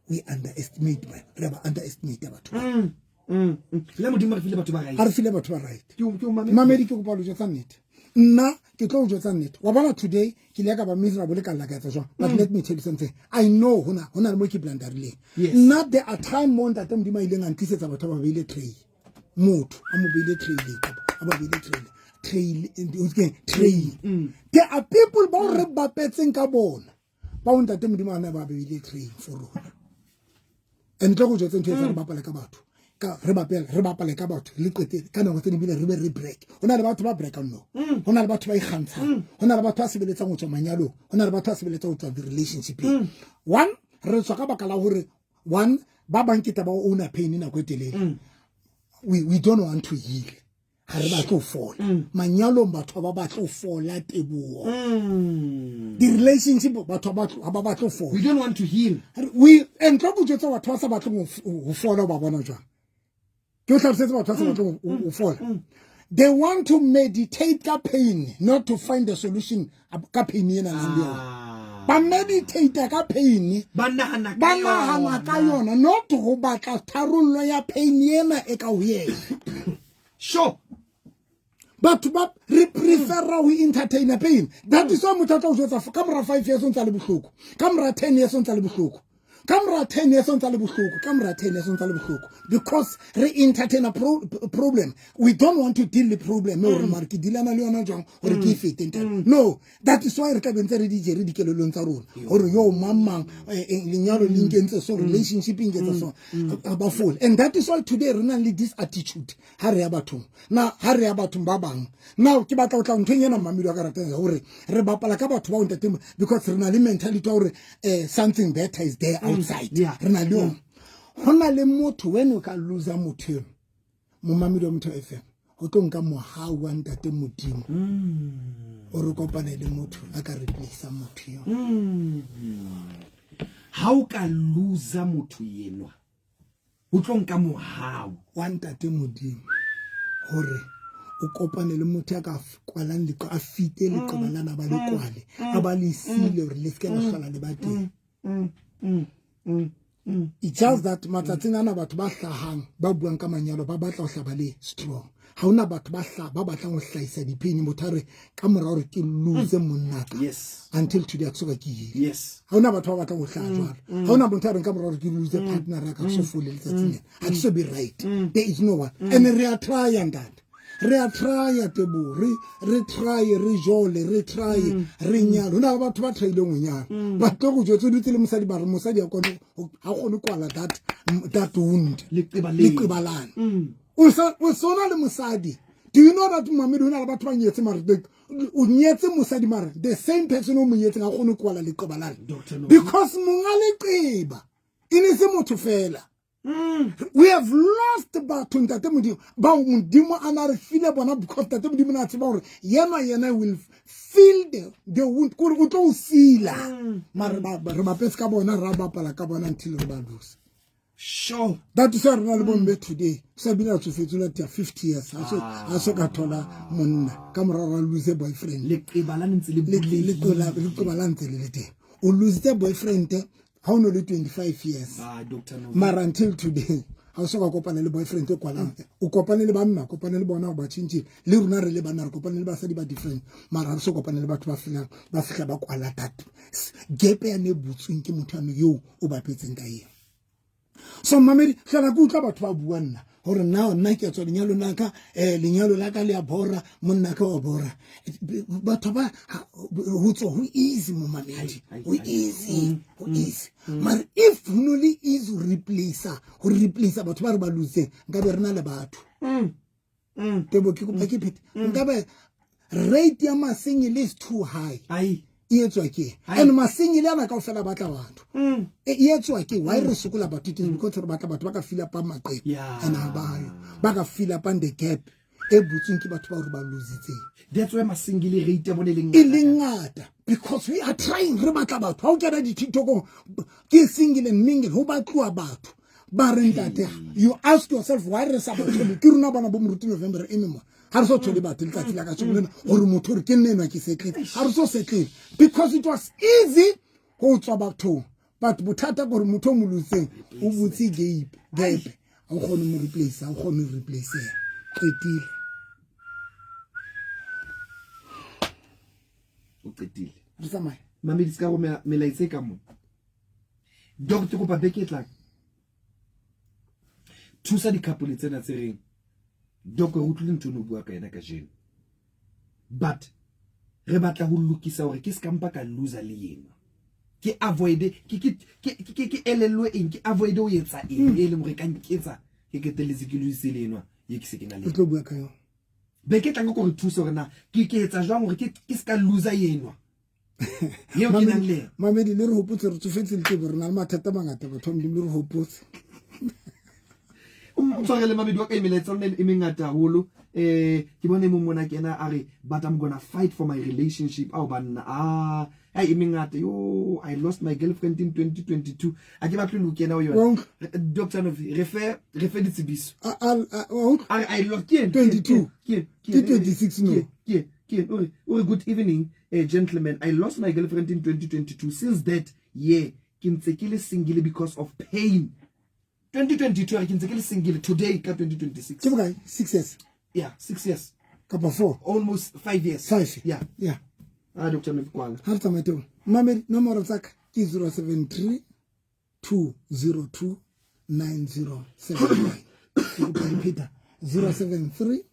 we underestimate ba, re ba underestimate batho ba. Le Modimo re file batho ba right. A re file batho ba right. Ke o mametse. Mamedi, ke kopa lo jwetsa nnete, nna ke tlo o jwetsa nnete. Wa bona, today ke ile ka ba miserable, ka lla, ka etsa jwang, but let me tell you something, I know hona le mo ke blunderileng. Nna there are time mo ntate Modimo a ileng a ntlisetsa batho ba beile tray, motho a mo beile tray le kapa a ba beile tray. There are people bao re bapetseng ka bona, bao ntate Modimo a ne ba beile tray for rona. And tlo go jwetsa ntho e tsa re bapale ka batho, ka re bapele, re bapale ka batho le qete ka nako tse ding bile re be re break. Ho na le batho ba breakang, no, ho na le batho ba ikgantshang, ho na le batho ba sebeletsang ho tswa manyalong, ho na le batho ba sebeletsang ho tswa di-relationshipeng. One, re tswa ka baka la hore one, ba bang ke taba owner pain nako e telele. We don't want to heal, ga re batle ho fola manyalong, batho ba batle ho fola, Teboho. Di-relationship, batho ba ha ba batle ho fola. We don't want to heal. We and tlo go jwetsa batho ba sa batleng ho fola, ba bona jwang? Ke o hlalosetse, batho ba sa batleng ho fola, they want to meditate ka pain, not to find a solution ka pain ena nang le yona. Ba meditate ka pain. Ba nahana ka Ba nahana ka yona, not ho batla tharollo ya pain ena e ka ho yena. Batho ba re prefera ho entertaina pain. That is why motho a tla o jwetsa ka mora 5 years o ntsa le bohloko, ka mora 10 years o ntsa le bohloko, ka mora 10 years o ntsa le bohloko, ka mora 10 years o ntsa le bohloko, because re entertaina problem. We don't want to deal le problem e gore mare ke dealana le yona jwang gore ke e fete, ntate. No, that is why re tla be ntse re di jere dikelelong tsa rona gore yo mang mang, lenyalo le nkentse so, relationship e nkentse so, a ba fole. And that is why today re nang le this attitude ha re ya bathong na, ha re ya bathong ba bang. Now ke batla ho tla nthong ena, mmamedi wa ka ratang, hore re bapala ka batho bao, ntate, because re na le mentality ya hore something better is there outside. Re na le yona. Ho na le motho, when o ka loser motho eno, momamedi wa Motho FM, ho tlo nka mohau wa ntate Modimo o re kopane le motho a ka replace motho eo. Ha o ka loser motho enwa, o tlo nka mohau wa ntate Modimo hore o kopane le motho ya ka kwalang leqo, a fite leqeba lana, ba le kwale, a ba le sile hore le se ke la hlola le ba teng. It's just that matsatsing ana batho ba hlahang ba buang ka manyalo ba batla ho hlaba le strong. Ha hona batho ba hla ba batlang ho hlahisa di-pain. Motho a re ka mora hore ke lose monnaka, until today a ke soka ke ile. Ha hona batho ba batlang ho hlaha jwalo. Ha hona motho a reng ka mora hore ke lose partner ya ka, ke so fole letsatsing lena, ha ke so be right. There is no one. And re a try, ntate, re a try, Tebo, re try, re jole, re try, re nyale. Ho na le batho ba tryileng ho nyala, ba tlo go jwetsa o dutse le mosadi, ba re mosadi ha kgone ha kgone kwala that wound. Leqeba leo. Leqeba lane. O sona le mosadi. Do you know that, mamedi, ho na le batho ba nyetse, mare o nyetse mosadi, mare the same person o mo nyetseng ha kgone ho kwala leqeba lane? Dr. Novi. Because monga leqeba e ne se motho fela. We have lost batho, ntate Modimo, bao Modimo a na re file bona, because ntate Modimo na tseba hore yena will feel the wound, kore o tlo o sila. Mare re bapetse ka bona, ra bapala ka bona until re ba lose. Sure. That is why re na le bomme today sa bile a tsofetse la tia 50 years a so ka thola monna ka mora ra lose boyfriend. Leqeba la ntse le bulehile. Leqeba la ntse le le teng. O lositse boyfriend ha o no le 25 years. Ah, Dr. Novi. Mara until today ha o so ka kopana le boyfriend o kwalang. O kopane le banna, kopane le bona ba tšhentšhile. Le rona re le banna re kopane le basadi ba different. Mara ha re so kopane le batho ba felang ba fihla ba kwala that gap ya ne butsweng ke motho ano yo o bapetseng ka yena. So mamedi hlola ke utlwa batho ba bua nna gore nna nna ke tswa lenyalo la ka, lenyalo la ka le a bora, monna ka wa bora. Batho ba ho tswa ho easy mo mamedi, ho easy, ho easy. Mara if ho no le easy ho replace, ho replace batho ba re ba loseng, nka be re na le batho. Tebo ke kopa ke phete. Nka be rate ya masingile is too high. Ai. E etswa ke and masingile ana kaofela batla batho. E etswa ke why re sokola batho, it is because re batla batho ba ka fill up maqephe and ha ba yo ba ka fill up the gap e butsweng ke batho ba re ba lositseng. That's why masingile rate ya bone e leng e leng ngata, because we are trying, re batla batho. Ha o kena di-TikTokong ke single and mingle, ho batluwa batho ba re ntate. You ask yourself why re sa ba thole. Ke rona bana bo Moruti November re eme mo, ha re so thole batho letsatsi la kajeno lena gore motho re ke nne enwa ke setlele, ha re so setlele because it was easy ho tswa bathong, but bothata ke gore motho o mo lotseng o butse gap, gap ha o kgone mo replace, ha o kgone ho replace. Qetile. O qetile. Re tsamaye. Mamedi se ka romela melaetsa e ka mo. Doc, ke kopa beke e tlang. Thusa di-couple tsena tse reng Doc, re utlwile ntho o bua ka yena kajeno, but re batla ho lokisa hore ke ska mpa ka loser le yena, ke avoid ke elellwe eng, ke avoid ho etsa eng e leng hore ka nketsa ke ketelletse ke lose le enwa ye ke se ke na le. Re tlo bua ka yona beke tlang, ko re thusa hore na ke etsa jwang hore ke ska loser enwa yeo ke nang le. Mamedi le re hopotse re tsofetse le tebo, re na le mathata a mangata batho ba Modimo, le re hopotse. O tshwarele mamedi wa ka, melaetsa lona e mengata haholo. Ke bone mong mona kena a re, but I'm gonna fight for my relationship. Ao banna, ah ai e mengata yo, I lost my girlfriend in 2022. A ke batle lo kena ho yona. Dr. Novi, re fe ditsebiso. A re I lost ke 22 ke ke 26 no ke o re good evening gentlemen, I lost my girlfriend in 2022. Since that year ke ntse ke le single because of pain. 2022 re ke ntse ke le single today ka 2026. Ke bokae? 6 years. Yeah, 6 years. Kapa 4. Almost 5 years. 5. Yeah. Yeah. Ah, Dr. Novi kwala. Ha re tsamaye teng. Mamedi nomoro tsa ka ke 073 202 9079. Ke kopa di pheta 073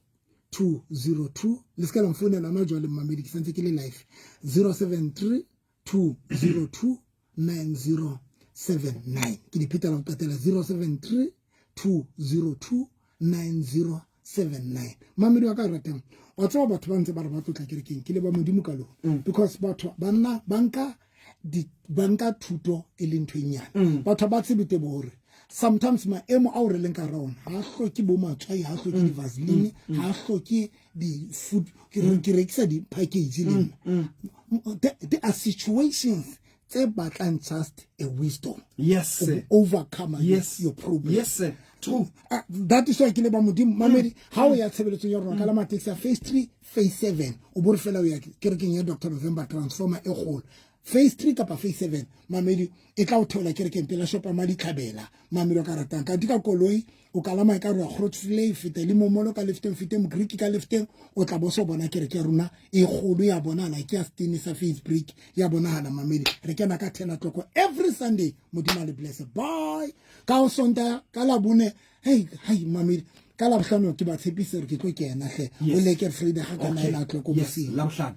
202, le se ka la mfounela nna jwale mamedi, ke santse ke le live. 073 202 9079. Ke di pheta la ho qetela 073 202 9079. Mamedi wa ka ratang, wa tseba batho ba ntse ba re ba tlotla kerekeng, ke le ba Modimo ka lona, because batho banna banka di banka thuto e le ntho e nyane. Batho ba tsebe tebo hore sometimes maemo ao re leng ka hara ona ha hloke bo matswai, ha hloke di-vaseline, ha hloke di-food. Ke rekisa di-package le nna. There are situations tse batlang just a wisdom. Yes, sir. Overcome yes. your problem. Yes, sir. True. That is why ke le ba Modimo. Mamedi, ha o ya tshebeletsong ya rona ka la matekisi a phase 3, phase 7, o bo re fela o ya kerekeng ya Dr. November Transformer e kgolo. Phase 3 kapa phase 7, mamedi e tla o theola kerekeng pela shopa Maditlhabela. Mamedi o ka ratang ka ka koloi o kalama e ka re Grootvlei, fete le momolo ka lefteng, fete Mogriki ka lefteng, o tla bo so bona kereke ya rona e kgolo ya bonahala, ke ya stene sa face brick ya bonahala. Mamedi re kena ka 10 o'clock every Sunday. Modimo a le bless. Bye. Ka o Sontaha, ka Labone, hey hey mamedi, ka Labohlano ke ba tshepise hore ke tlo kena hle. O leke Friday ga ka 9 o'clock bosiu.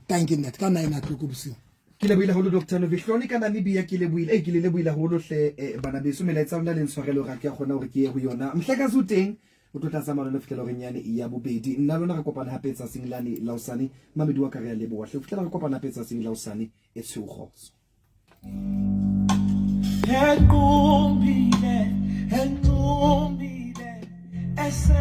Thank you ntate, ka 9 o'clock bosiu. Ke lebohile haholo Dr. Novi Hlone ka Namibia, ke lebohile, ke le lebohile haholo hle bana beso. Melaetsa lona le ntshwarelo ga ke a kgona hore ke ye ho yona. Mhlekazi o teng o tlo tlatsa malona ho fihlela horeng yane ya bobedi. Nna lona re kopana hape tsatsing lane la hosane. Mamedi wa ka re a leboha hle ho fihlela re kopana hape tsatsing la hosane. E tshweu kgotso. Enqumbile, enqumbile, ese